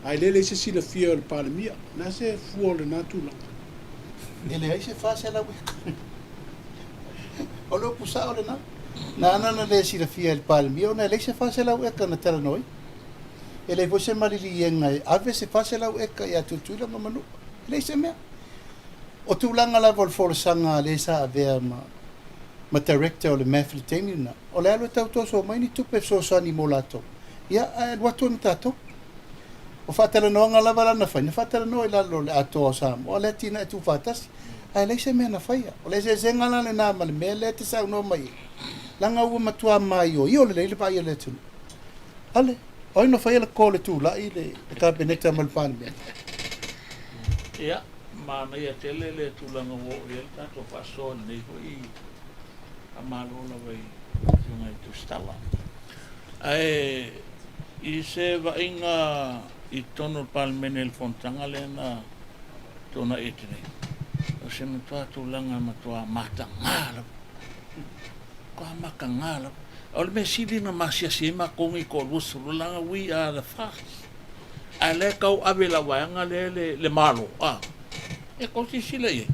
Ae lea e leai se silafia o le Palemia. O le a se fua o lena tulaga? E leai se 400 eka. O le upu sao lena. Na ana na le silafia e le Palemia ona e leai se 400 eka na talanoaina. E leai foi se maliliega e ave se 400 eka ia Tutuila ma Manua. E leai se mea. O tulaga lava o le folasaga a le sa avea ma, ma director o le MAF i le taimi lena, o le alu e tau toso mai ni tupe fesoasoani mo latou, ia ae alu atu ai ma tatou. O faatalanoaga lava la na fai, na faatalanoa i lalo o le Atoa o Samoa, le atinae tuufaatasi. Ae leai se mea na faia. O le eseesega la lena ma le mea lea e te saunoa mai ai, leaga ua matua maioio lelei le vaai a le atunuu. Ale, o ai na faia le call e tulai le Kapeneta ma le Palemene? Ia, manaia tele le tulaga ua oo i ai le tatou faasoa i lenei foi faamalo lava i lau Afioga i Tusitala. Ae i se vaaiga i totonu o le Palemene i le fonotaga lea na tuanai atu nei, o se matua tulaga matua mataga lava, matua mataga lava. O le mea sili na masiasi ai matou nei toalua sulu leaga we are the FAST. Ae lea e tau ave i lau vaega lea le, le Malo, a. E tou silasila i ai.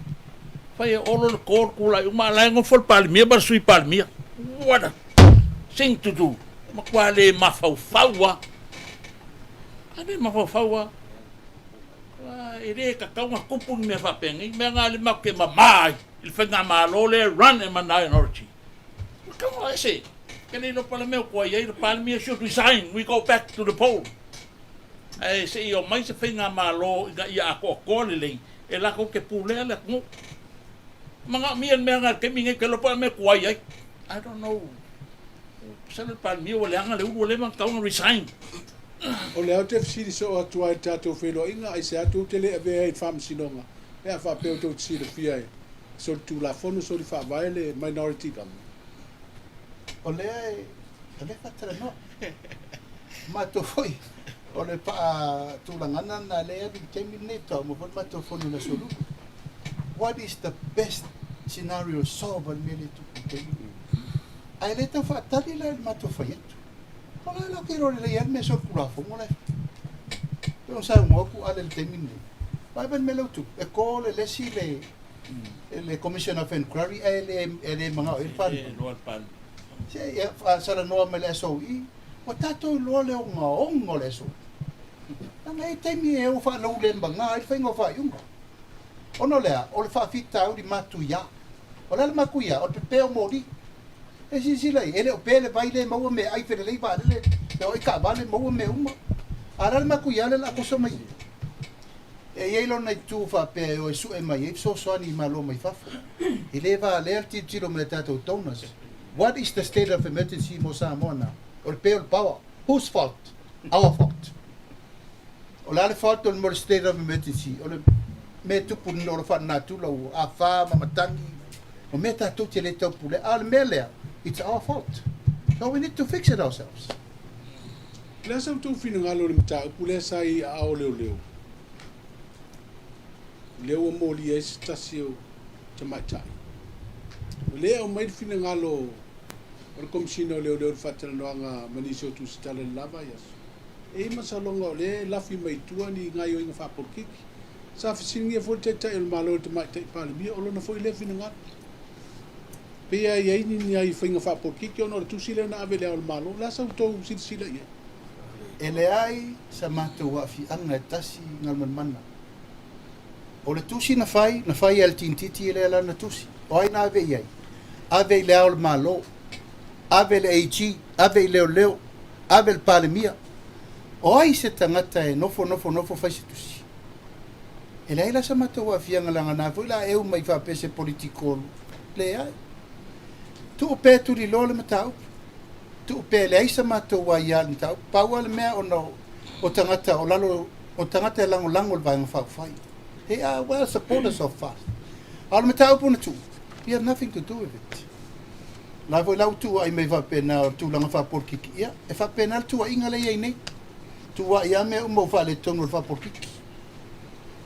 Fai e Olo le to, le tulai uma, a o la e nofo le Palemia ma le Sui Palemia. What a thing to do. Matua le mafaufau lava. A le mafaufau lava. E le tatau ona tupu ni mea faapenei. Mea na le matou te mama ai i le faigamalo lea e run e minority. Ua tatau ona ese. Ke le iloa po o le mea ua tuai ai le Palemia should resign, we go back to the poll. Ae se i omai se faigamalo ina ia atoatoa lelei e latou te pulea le atunuu. Manaomia le mea na i le taimi nei, ke iloa po o le mea tuai ai. I don't know. Masalo le Palemia ua leaga le ulu ua leva ona tatau ona resign. O lea ou te fesili soo atu ai i le tatou feiloaiga, aisea tou te le avea ai i le faamasinoga pe a faapea tou te silafia e solitulafono, solifaavae le minority government? O lea e o lea e faatalanoa. Matou foi o le faatulagana lena lea e alu i le taimi lenei faatoa uma foi le matou fono i le Aso Lulu. What is the best scenario solve a le mea lea e tupu i le taimi lenei? Ae le tau faatali la i le matou fai atu. O la e latou te iloa lelei lava le mea solitulafono la e fai. Pei ona saunoa atu Ale i le taimi lenei, vaai mai le mea lea ua tupu, e call e le isi le le Commission of Inquiry ae le e le manao i ai le Palemene. Se ia faasalanoa mai le SOE, ua tatou iloa le ogaoga o le SOE. Leaga e i ai taimi e o faalaulemaga ai le faiga o faaiuga. Ona o le a? O le faafitauli matuia. O le a le matuia? O le pepe o moli. E silasila i ai, e le o pe le vai lea e maua meaai felelei vaalele, feoai taavale, maua mea uma. A o le a le matuia lea o le a toso mai i i? E i ai lona itu faapea e o e sue mai ai fesoasoani i Malo mai fafo. E le valea le tilotilo mai a tatou donors. What is the state of emergency mo Samoa now? O le pe o le power. Whose fault? Our fault. O le a le fault o le mo le state of emergency? O le mea e tupu o le faalenatura ua afa ma matagi, o mea tatou te le taupulea. A o le mea lea, it's our fault. So we need to fix it ourselves. O le a sa outou finagalo i le mataupu lea sa i aao leoleo, lea ua molia ai se tasi o tamaitai? O lea e aumai le finagalo o le Komesina o Leoleo i le faatalanoaga ma nisi o tusitala i le la vaiaso. E i ai masaloga o lea e lafi mai i tua ni gaoioiga faapolokiki. Sa fesiligia foi le Taitai o le Malo e le Tamaitai Palemia, o lona foi lea finagalo. Pei lava e i ai ni nai faiga faapolokiki ona o le tusi lea na ave i Le Ao o le Malo. O le a sa outou silasila i ai? E leai sa matou aafiaga e tasi Galumalemana. O le tusi na fai, na fai e le tinititi lea lana tusi. O ai na ave i ai? Ave i Le Ao o le Malo, ave i le AG, ave i leoleo, ave i le Palemia. O ai se tagata e nofo nofo nofo fai se tusi? E leai la sa matou aafiaga leaga na foi la eu mai faapea se political. Leai. Tuu pea tuliloa le mataupu. Tuu pea e leai sa matou aia i le mataupu. Pau lava le mea ona o tagata o lalo o tagata e lagolago i le Vaega Faaupufai. They are well supporters of FAST. A o le mataupu na tuu, we have nothing to do with it. O la foi la ua tuuai mai faapena o le tulaga faapolikiki, ia, e faapena le tuuaiga lea e i ai nei. Tuuai lava mea uma ua faaletonu o le faapolikiki.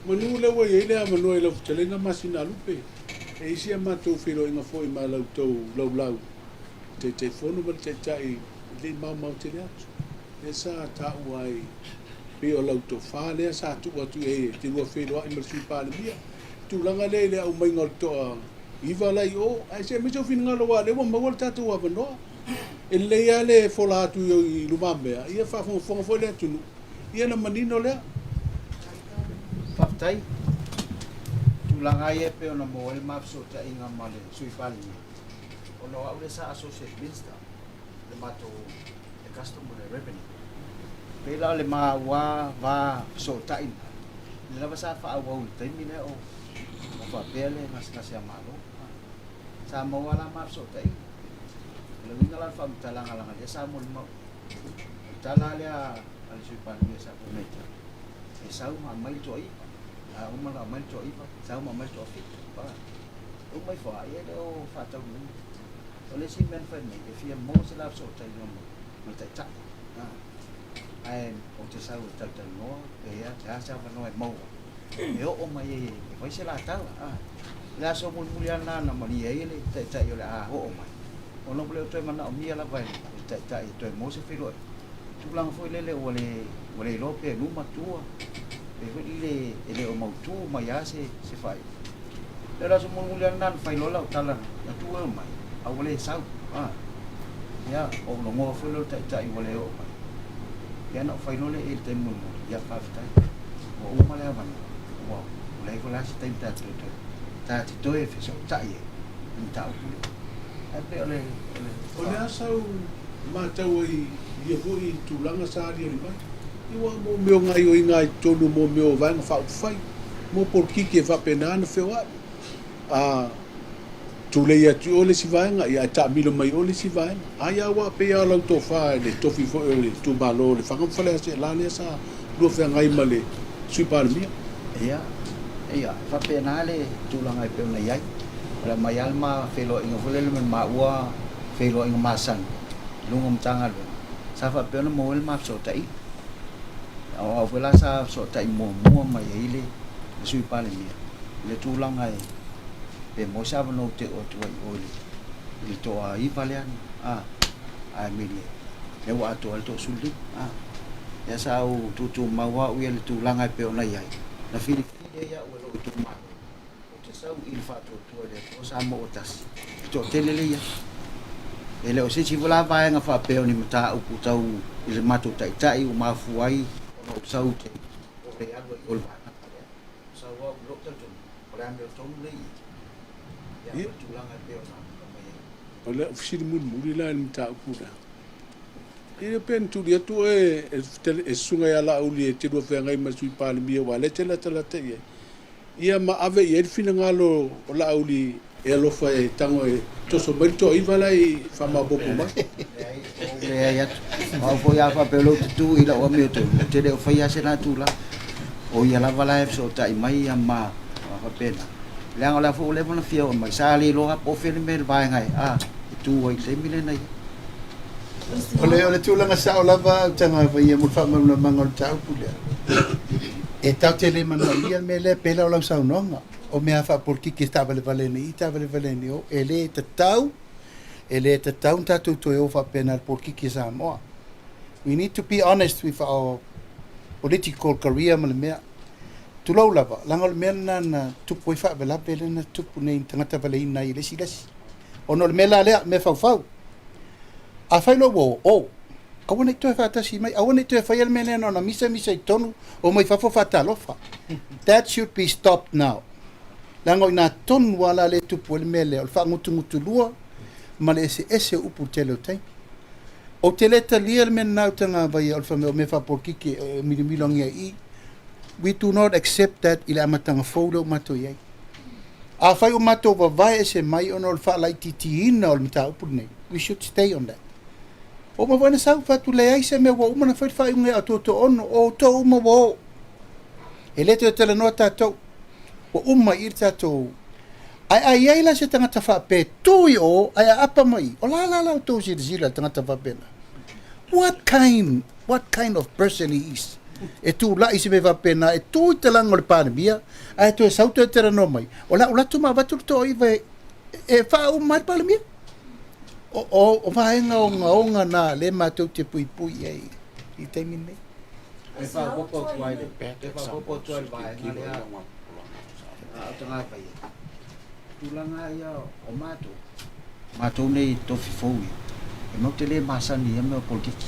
Manu lea ua i ai le avanoa i lau fetalaiga Masinalupe, e i ai si a matou feiloaiga foi ma la outou laulau, le Taitaifono ma le Taitai e le i maomao tele atu, lea sa taua ai pei o lau tofa lea sa tuu atu i ai e te lua feiloai ma le Sui Palemia, tulaga lea i le aumaiga o le toa iva la i o, ae se aumai sou finagalo aua o lea ua maua le tatou avanoa. E lelei lava le fola atu i lumamea, ia faafogafoga foi le atunuu, ia ona manino lea. Faafetai. O tulaga lava ia e pei ona maua ai le ma fesootaiga ma le Sui Palemia, ona o au lea sa Associate Minister i le matou le Custom ma le Revenue. E pei la o le ma va fesootai lena, lea lava sa faaauau i le taimi lea o Ua faapea le gasegase a Malo. Sa maua la ma fesootaiga. O le uiga la o le faamatalaga leaga lea sa molimau i ai. O le tala lea a le Sui Palemia sa fai mai ia te au, e sau ma aumai le toaiva. A uma ona aumai le toaiva, sau ma aumai le toafitu. E uma ifo lava, ia e le o faataunuuina. O le isi mea na fai mai, e fia maua se la fesootaiga ma le Taitai. Ae ou te sau e talatalanoa pe a, pe a se avanoa e maua e oo mai ai e fai se la tala. A, le aso mulimuli lava lena na malie ai le Taitai o le a oo mai, ona ua le o toe manaomia lava e le Taitai e toe maua se feiloaiga. Tulaga foi lele ua le, ua le iloa pe nuu matua, pe foi lele e le o mautu mai lava se, se faaiuga. O le aso mulimuli lava lena na fai loa lau tala na tuu e omai, a ua le sau. A, ia, ou logoa foi lea o le taitai ua le oo mai. Ia na ou fai loa lea i le taimi mulimuli, ia faafetai, ua uma le avanoa, ua leai foi la se taimi ta te toe, ta te toe fesootai ai i le mataupu lea. Ae pei o le, o le. O le a sau matau ai i ia foi tulaga sa aliali mai? Ia aua mo mea o gaioiga i totonu mo mea o Vaega Faaupufai, mo polokiki e faapena ona feoai. A tulei atu i o le isi vaega, ia ae taamilo mai i o le isi vaega. Ai aua pei lava o lau tofa i le tofi foi o le itumalo o Lefaga ma Faleaseela lea sa lua feagai ma le Sui Palemia. Ia, ia, e faapena le tulaga e pei ona i ai. O le aumai lava le ma feiloaiga foi lele ma le maua feiloaiga masani i luga o Matagaluega, sa faapea ona maua ai le ma fesootaiga. O au foi la sa fesootai muamua mai ai le Sui Palemia i le tulaga e pe maua se avanoa ou te oo atu ai i o i le toaiva lea a ae mili lea ua atoa ai le toasefuluima a. Lea sa ou tutumau lava au ia i le tulaga e pei ona i ai, na filifili ai au e lou itumalo Ou te sau i le faatuatua i le Atua Samoa ua tasi, e toatele lea i ai. E le o se isi foi la vaega faapea o ni mataupu tau i le matou taitai ua mafua ai ona ou sau i te o le alu ai i o i le vaega lea. Ou sau au i lou talitonuga, o le amiotonu lea i i, ia, o le tulaga e pei ona aumai ai. O lau fesili mulimuli la i le mataupu lea, e le pe na tuli atu oe e le Susuga ia Laauli e te lua feagai ma le Sui Palemia aua o lea e te latalata i ai, Ia ma ave i ai le finagalo o Laauli e alofa e tago e toso mai le toaiva la e faamaopoopo mai. Leai, ua ou leai atu. O au foi a faapea o lea ou te tu i lau amiotonu, ou te le o faia se la tulaga. O ia lava la e fesootai mai ia ma faapena. Leaga o lea foi ua leva ona fia oo mai, sa le iloa lava po o fea le mea le vaega e, e tu ai i le taimi lea na i ai. O le, o le tulaga sao lava au tagavaia mo le faamalamalamaga o le mataupu lea. E tatou te le manaomia le mea lea, pei la o lau saunoaga, o mea faapolitiki e taavalevale nei i, taavalevale nei o, e le tatau, e le tatau ona tatou toe o faapena i le polokiki a Samoa. We need to be honest with our political career ma le mea. Tulou lava, leaga o le mea lena na tupu ai faalavelave lea na tupu nei na tagata valeina ai e le isi le isi. Ona o le mea la lea, mea faufau. Afai loa ua o, aua ne i toe faatasi mai, aua ne i toe faia le mea lea na ona misamisa i totonu, omai fafo faatalofa. That should be stopped now. Leaga o i ina tonu lava la lea e tupu ai le mea lea, o le faagutugutulua ma le eseese o upu i le tele o taimi. Ou te le talia le mea lena au tagavaia o le fai mai o mea faapolokiki e milomilogia i i. We do not accept that i le amataga fou lea ua matou i ai. Afai ua matou vavae ese mai ona o le faalaitiitiina o le mataupu lenei, we should stay on that. Ua uma foi ona sau, fai atu, leai se mea ua uma ona fai le faaiuga ia Atoatoaono, o outou uma ua o. E le toe talanoa tatou, ua uma i i le tatou. Ae a i ai la se tagata faapea e tu i o ae aapa mai i, o la la la outou silasila i le tagata faapena. What kind, what kind of person he is? E tulai se mea faapena, e tu i talaga o le Palemia, ae toe sau toe talanoa mai, o le a ou alu atu ma avatu le toaiva e, e faauma ai le Palemia. O, o, o vaega ogaoga na lea matou te puipui ai i le taimi lenei. E faaopoopo atu ai le, e faaopoopo atu ai le vaega lea a o tagata ia. Tulaga ia o matou, matou nei tofi fou ia, e matou te le masani i ia mea o polokiki.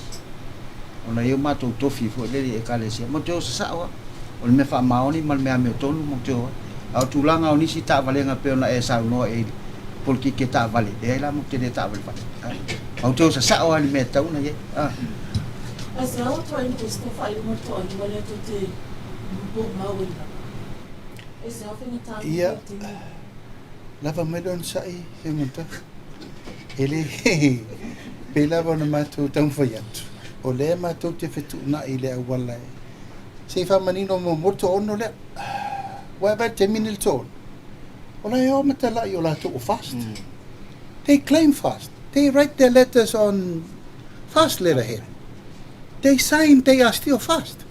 Ona e i ai o matou tofi foi lele i Ekalesia, matou te o sasao lava. O le mea faamaoni ma le mea amiotonu matou te o ai. A o tulaga o nisi taavalega pei ona e saunoa i ai i le polokiki e taavale, leai la matou te le taavalevale. Matou te o sasao lava i le mea e tatau ona i ai. Aisea ua tuai ona Kristo faaiuga le toaiva lea tou te moomau ai lava? Ia, lava mai le onosai, Fegota. E le, pei lava ona matou taumafai atu, o lea matou te fetuunai i le auala e, se i faamanino muamua le toaono lea. Ua e vaai i le taimi lenei i le toaono, o la e o ma talai o latou o FAST. They claim FAST. They write their letters on FAST letterhead. They sign they are still FAST.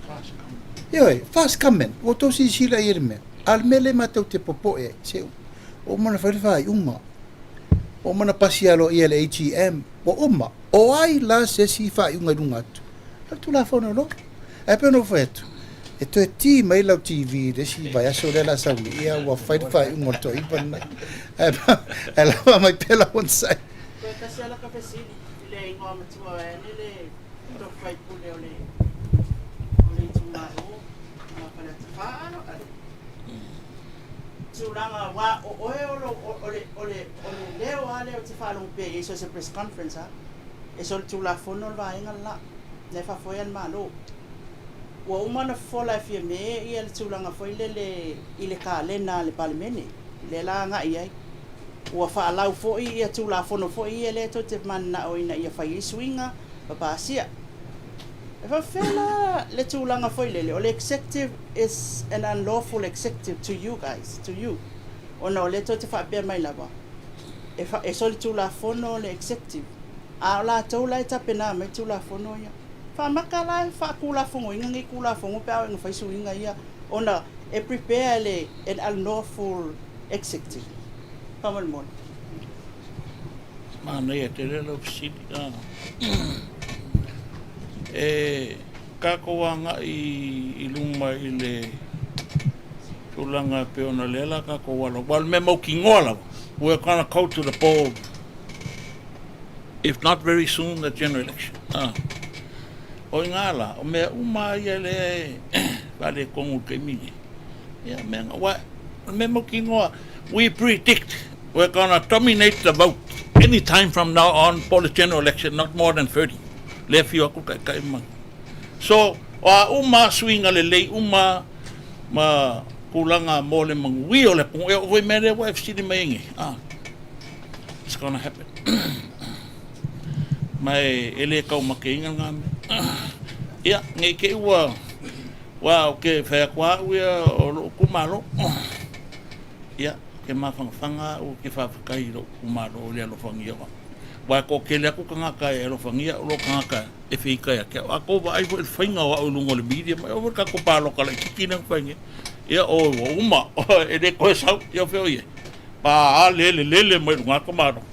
Ioe, FAST government. Ua outou silasila i ai i le mea. A o le mea lea matou te popoe ai, se ua uma ona fai le faaiuga. Ua uma ona pasi aloaia e le AGM. Ua uma. O ai la se isi faaiuga i luga atu? O le Tulafono loa. Ae pei ona ou fai atu, e toe ti mai lau TV i le isi vaiaso lea o le a sau nei, ia ua fai le faaiuga o le toaiva lena. Ae lava mai pea lau onosai. Toe tasi lava laka fesili i le igoa matua vaeane le tofi faipule o le o le itumalo o Faleata 4 a le tulaga aua o oe o lo o le o le o le leo a lea ou te faalogo pea i ai so o se press conference a e solitulafono le vaega le la na e faafoea le Malo. Ua uma ona fofola e Fiame ia le tulaga foi lele i le kalena a le Palemene, lea la agai i ai. Ua faalau foi ia Tulafono foi ia lea tou te mananao ina ia fai ai suiga ma pasia. E faapefea la le tulaga foi lele, o le executive is an unlawful executive to you guys, to you, ona o lea tou te faapea mai lava e solitulafono le executive. A o latou la e tapena mai Tulafono ia. Faamaka la e faatulafonoina nei Tulafono pe a oo ina fai suiga ia ona e prepare e le an unlawful executive. Faamolemole. Manaia tele lau fesili. E tatou agai i luma i le tulaga e pei ona lea la tatou alo. Aua o le mea mautinoa lava, we are gonna go to the poll if not very soon the general election. Ah. O i ngā la, o mea uma ia lea e faaletonu i le taimi nei. Ia, mea nga, wa, o le mea mautinoa, we predict we're gonna dominate the vote any time from now on po le general election, not more than 30. Lea whio aku taitai ma. So, o a uma suiga lelei uma ma tulaga mo le manuia o le atunuu, e oo foi mea lea ua e fesili mai ai nei. Ah. It's gonna happen. Ma e, e le taumateina lena mea. Ia, nei te i ua, ua ou te fai atu lava au ia o lou itumalo. Ia, ou te mafanafana au, ou te faafetai i lou itumalo i le alofagia o au. Aua e toatele atu tagata e alofagia au i lo tagata e feita ia te au. A tou vaai foi i le faiga o au i luga o le media, e oo foi i le tatou palota laitiiti lea na fai nei. Ia, oi, ua uma, e le toe sau. Ia o fea o i ai? Pā lele lele mai luga atu malo.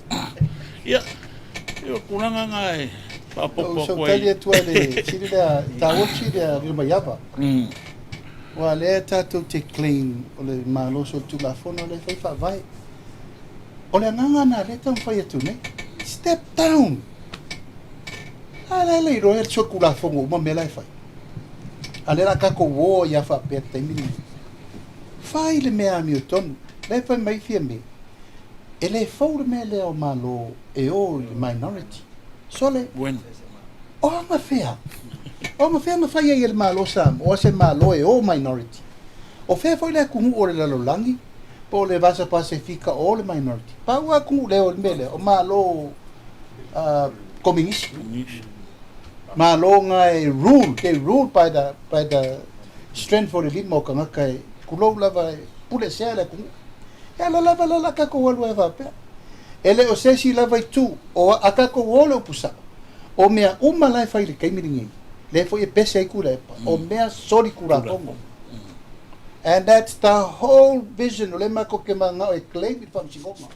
Ia, ia o tulaga na e faaopoopo atu ai. Tali atu ai le sili lea, taua le sili lea Lilomaiava. Aua lea tatou te claim o le Malo solitulafono lea e fai faavae. O le agaga lena lea e taumafai atu nei. Step down. A la e le iloa e le solitulafono uma mea la e fai. A lea o le a tatou o ai lava faapea i le taimi lenei. Fai le mea amiotonu. La e fai mai Fiame, e le fou le mea lea o Malo e o i le minority. Sole, o agafea? O agafea na fai ai e le Malo Samoa se Malo e o minority? O fea foi le atunuu o le lalolagi po o le Vasa Pasefika o le minority? Pau atunuu le o i le mea lea, o Malo uh, kominisi. Malo nga e rule, they rule by the, by the strength o le lima o tagata e tulou lava e pule sea le atunuu. E ala lava la la tatou alu ai faapea. E le o se isi lava itu, o a tatou o le upu sao, o mea uma la e fai i le taimi lenei, lea foi e pese ai Tuilaepa, o mea solitulafono. And that's the whole vision o lea matou te manao e claim i le faamasinoga.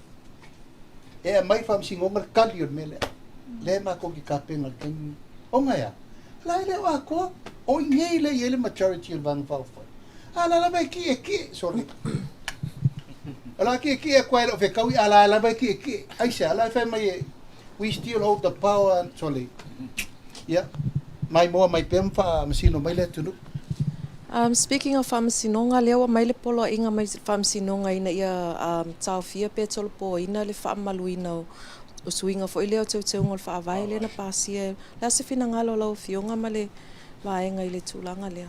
E aumai i le faamasinoga le tali o le mea lea. Lea matou te tapena i le taimi lenei. Ona e a? La e le o atoa. O i nei lea e i ai le majority o le Vaega Faaupufai. A la lava e ki'eki'e, sorry. O la ki'eki'e atu ai e le o fetaui, a la lava e ki'eki'e. Aisea? La e fai mai e, we still hold the power, sorry. Ia, maimoa mai pea ma faamasino mai le atunuu. Um, speaking of faamasinoga, lea ua mai le poloaiga mai faamasinoga ina ia um, taofia pe tolopoina le faamamaluina o, o suiga foi lea o teuteuga o le faavae lea na pasia. O le a se finagalo o lau Afioga ma le vaega i le tulaga lea?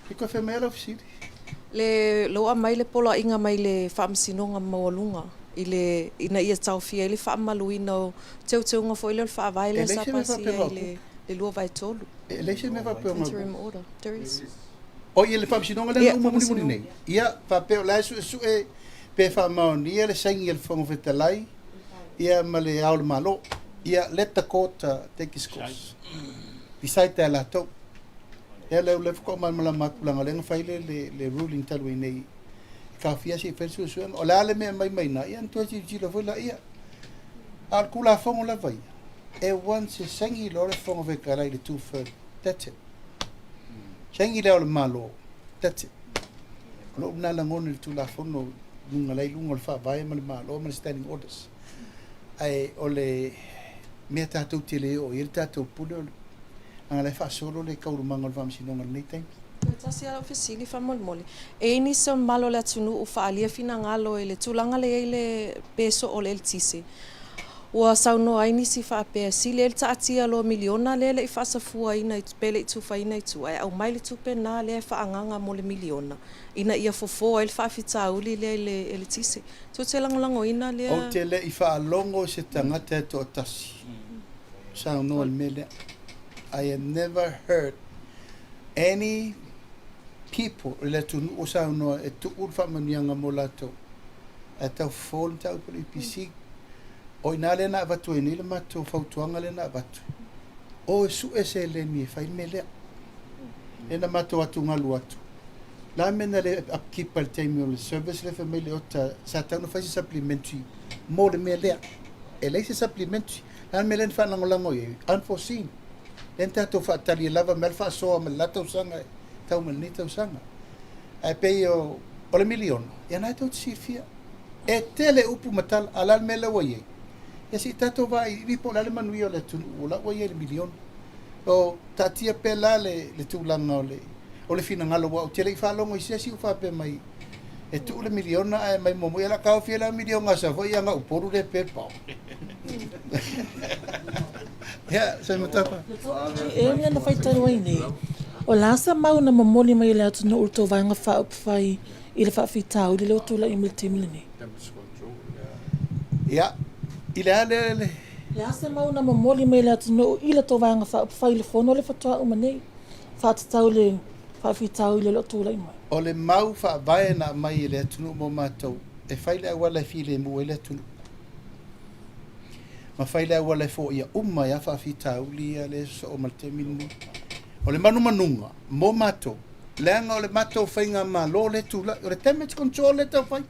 E toe fai mai lau fesili. Le la ua aumai le poloaiga mai le Faamasinoga Maualuga i le ina ia taofia ai le faamamaluina o teuteuga foi lea o le Faavae E lea leai sa se mea pasia faapea i le o 2/3. E leai se mea faapea o Interim order. There is. Oi, le Faamasinoga lea na Ia, uma mulimuli Faamasinoga. nei. Ia, faapea o la e suesue pe faamaonia le saini a le Fofoga Fetalai ia ma le Ao o le Malo. Ia, let the court take its course. Decide e latou. Ia lea lea faatoa malamalama atu leaga o lea na fai le le le ruling talu ai nei e taofia se i fai le suesuega. O le a le mea e aumai mai ina, ia ona toe tilotilo foi laia. A o le Tulafono lava ia, e once e saini loa le Fofoga Fetalai i le two third, that's it. Saini le Ao o le Malo, that's it. O lou lena lagona i le Tulafono i luga la i luga o le Faavae ma le Malo ma le Standing Orders. Ae o le mea tatou te le oo i ai le tatou pule o le leaga la e faasolo le taualumaga o le Faamasinoga i lenei taimi. Toe tasi lava lau fesili faamolemole, e i ai nisi o mamalu o le atunuu faaalia finagalo i le tulaga lea e i ai le peso o le eletise? Ua saunoa ai nisi faapea, e sili ai le taatia loa miliona lea e le i faasafuaina pe le i tufaina i tua, ae aumai le tupe lena lea e faaagaaga mo le miliona ina ia fofo ai le faafitauli lea i le eletise. Tou te lagolagoina lea? Ou te le i faalogo i se tagata e toatasi o saunoa i le mea lea. I have never heard any people i le atunuu o saunoa e tuu le faamanuiaga mo latou ae tau fofo le mataupu i le EPC. O i ina lea na avatu ai nei le matou fautuaga lea na avatu, o e sue seleni e fai le mea lea. Lea na matou atugalu atu, le a le mea na le upkeep ai i le taimi o le service lea fai mai le ota sa tatau ona fai se supplementary mo le mea lea. E leai se supplementary. Le a le mea lea na faalagolago i ai? Unforeseen. Lea na tatou faatali e lava mai le faasoa mai le la tausaga e tau mai lenei tausaga. Ae pei o, o le miliona, ia na e tou te silafia. E tele upu ma tala, a o le a le mea lea ua i ai? Ia se i tatou vailiili po o le a le manuia o le atunuu o la ua i ai i le miliona. O, taatia pea la le, le tulaga o le, o le finagalo aua ou te le i faalogo i se isi ua faapea mai e tuu le miliona ae aumai muamua. Ia o le a taofi ai la miliona a Savaii ana Upolu lea pe pao. Ia, Saimatapa. E mea na fai talu ai nei, o le a sa mau na momoli mai e le atunuu i le tou Vaega Faaupufai i le faafitauli lea ua tulai mai i le taimi lenei? Ia, i le a le, le. Le a se mau na momoli mai e le atunuu i le tou Vaega Faaupufai i le fono lea faatoa uma nei, faatatau i le faafitauli o lo o tulai mai? O le mau faavae na aumai e le atunuu mo matou, e fai le auala e filemu ai le atunuu. Ma fai le auala e foia uma ai lava faafitauli ia lea e sosoo ma le taimi lenei. O le manumanuga mo matou, leaga o le matou faigamalo lea e tulai, o le damage control lea e tau fai.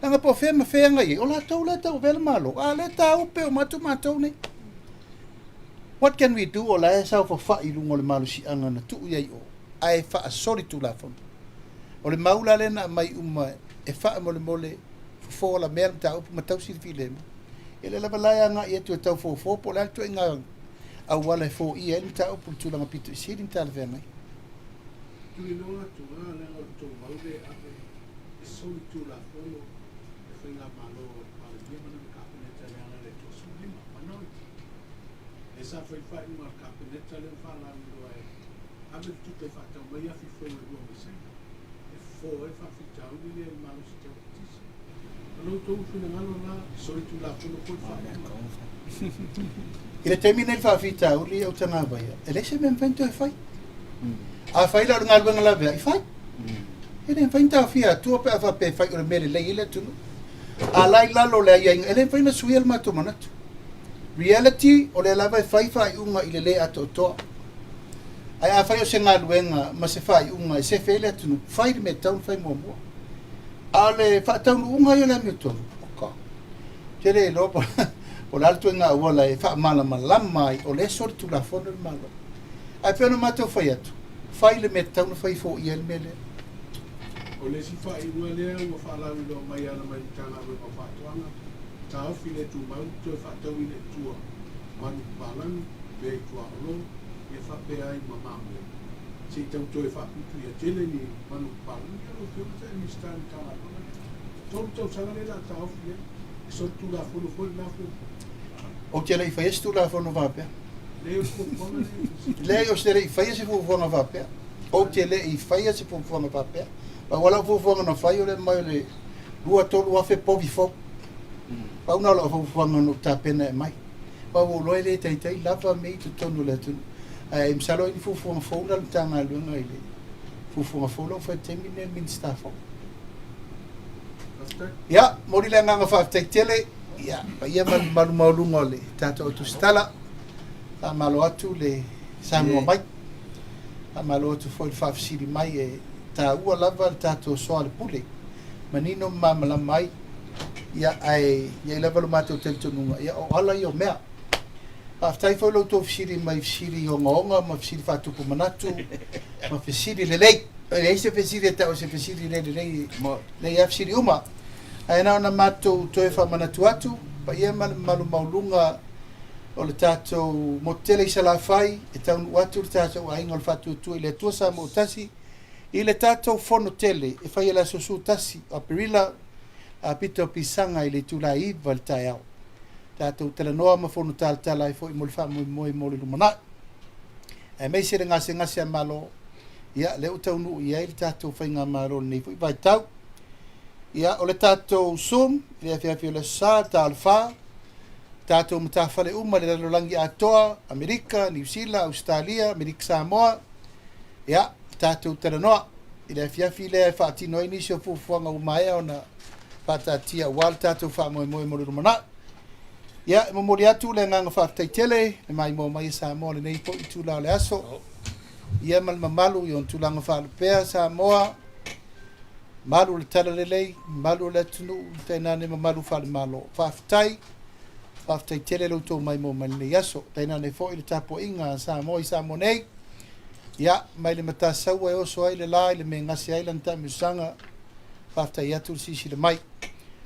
Leaga po o fea ma fea e agai ai, o latou la e tauavea le Malo, a o lea e tāupe uma atu matou nei. What can we do? O la e saofafai i luga o le malosiaga na tuu i ai o, ae faasolitulafono. O le mau la lea na aumai uma e faamolemole fofo alamea le mataupu ma tausi le filemu. E le lava la e agai atu e tau fofo po o le a le ituaiga auala e foia ai le mataupu i le tulaga pito i sili ma talafeagai. Tuliloa atu lava leaga o le tou mau lea e ave e solitulafono le faigamalo a le Palemia ma lana Kapeneta e ala i le 25 minority. Lea sa fai le faaiuga a le Kapeneta lea ua faalauiloa e ave le tupe e faatau mai afi fou e lua masina e fofo ai le faafitauli lea i le malosi tau eletise. O lo outou finagalo la, e solitulafono foi le faaiuga. I le taimi nei le faafitauli Autagavaia, e leai se mea e mafai ona toe fai. Afai la o le galuega laveai, fai. E le mafai ona taofia atua pe a faapea e fai o le mea lelei ai le atunuu. A la i lalo o le aiaiga, e le mafai ona suia le matou manatu. Reality, o lea lava e fai faaiuga i le le atoatoa. Ae afai o se galuega ma se faaiuga e sefe ai le atunuu, fai le mea e tatau ona fai muamua. A o le faataunuuga ia o le amiotonu, oka, ou te le iloa po o le a le ituaiga auala e faamalamalama ai o lea e solitulafono le Malo. Ae pei ona matou fai atu, fai le mea e tatau ona fai foia ai le mea lea. O le isi faaiuga lea ua faalauiloa mai e ala mai i le Matagaluega o Faatoaga, taofi le tumau, toe faatauina i tua manu papalagi, mea i tuaolo, ia faapea ai ma mamoe. Se i tau toe faapuipuia tele ni manu papalagi, ia lau Afioga sa e Minisita i le Matagaluega lea. Tolu tausaga lea o le a taofi ai, e solitulafono foi lena fuafuaga. Ou te le i faia se Tulafono faapea. Leai, ou te le i faia se fuafuaga faapea. Ou te le i faia se fuafuaga faapea. Pau lava lau fuafuaga na fai o le aumai o le 2, 3,000 povi fou. Pau lena o lau fuafuaga na ou tapena e aumai. Aua ua ou iloa e le taitai lava mea i totonu o le atunuu. Ae masalo ai ni fuafuaga fou na a le Matagaluega i le fuafuaga fou la ua fai i le taimi lenei e le Minisita fou. Ia, momoli le agaga faafetai tele, ia, paia ma le mamalu maualuga o le tatou au tusitala. Faamalo atu le saunoa mai. Faamalo atu foi le faafesili mai e taua lava le tatou soa le pule. Manino ma malamalama ai. Ia, ae i ai lava lo matou talitonuga, ia o ala ia o mea. Faafetai foi lo outou fesili mai i fesili ogaoga ma fesili faatupu manatu ma fesili lelei. E leai se fesili e tau o se fesili le lelei, lelei lava fesili uma. Ae na ona matou toe faamanatu atu, paia ma le mamalu maualuga o le tatou motu tele i Salafai, e taunuu atu le tatou aiga o le Faatuatua i le Atua Samoa Tasi, i le tatou fono tele e faia i le aso 11 o Aperila, a pito o pisaga i le itula e 9 i le taeao. Tatou talanoa ma fono talatala ai foi mo le faamoemoe mo le lumanai. Aemaise le gasegase a Malo, ia, lea ua taunuu i ai le tatou faigamalo i lenei foi vaitau. Ia, o le tatou Zoom i le afiafi o le Aso Sa, ta o le 4, tatou matafale uma i le lalolagi atoa, Amerika, Niu Sila, Ausetalia, Amerika Samoa, ia, tatou talanoa i le afiafi lea e faatino ai nisi o fuafuaga ua maea ona faataatia aua le tatou faamoemoe mo le lumanai. Ia, e momoli atu le agaga faafetai tele le maimoa mai e Samoa i lenei foi itula o le aso. Ia ma le mamalu i ona tulaga faalupea Samoa, malu o le Talalelei, malu o le atunuu, tainane mamalu faale-Malo. Faafetai, faafetai tele lo outou maimoa mai lenei aso. Tainane foi le tapuaiga a Samoa i Samoa nei. Ia, mai le Matasaua e oso ai le la i le mea e gase ai lana taamilosaga, faafetai atu le silasila mai.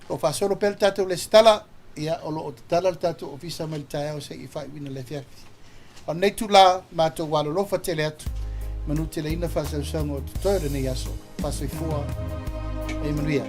O lo o faasolo pea le tatou lesitala, ia, o lo o tatala le tatou ofisa mai le taeao seia faaiuina le afiafi. O lenei itula, matou alolofa tele atu, manuteleina faasausauga o totoe o lenei aso. Faasoifua, ia manuia.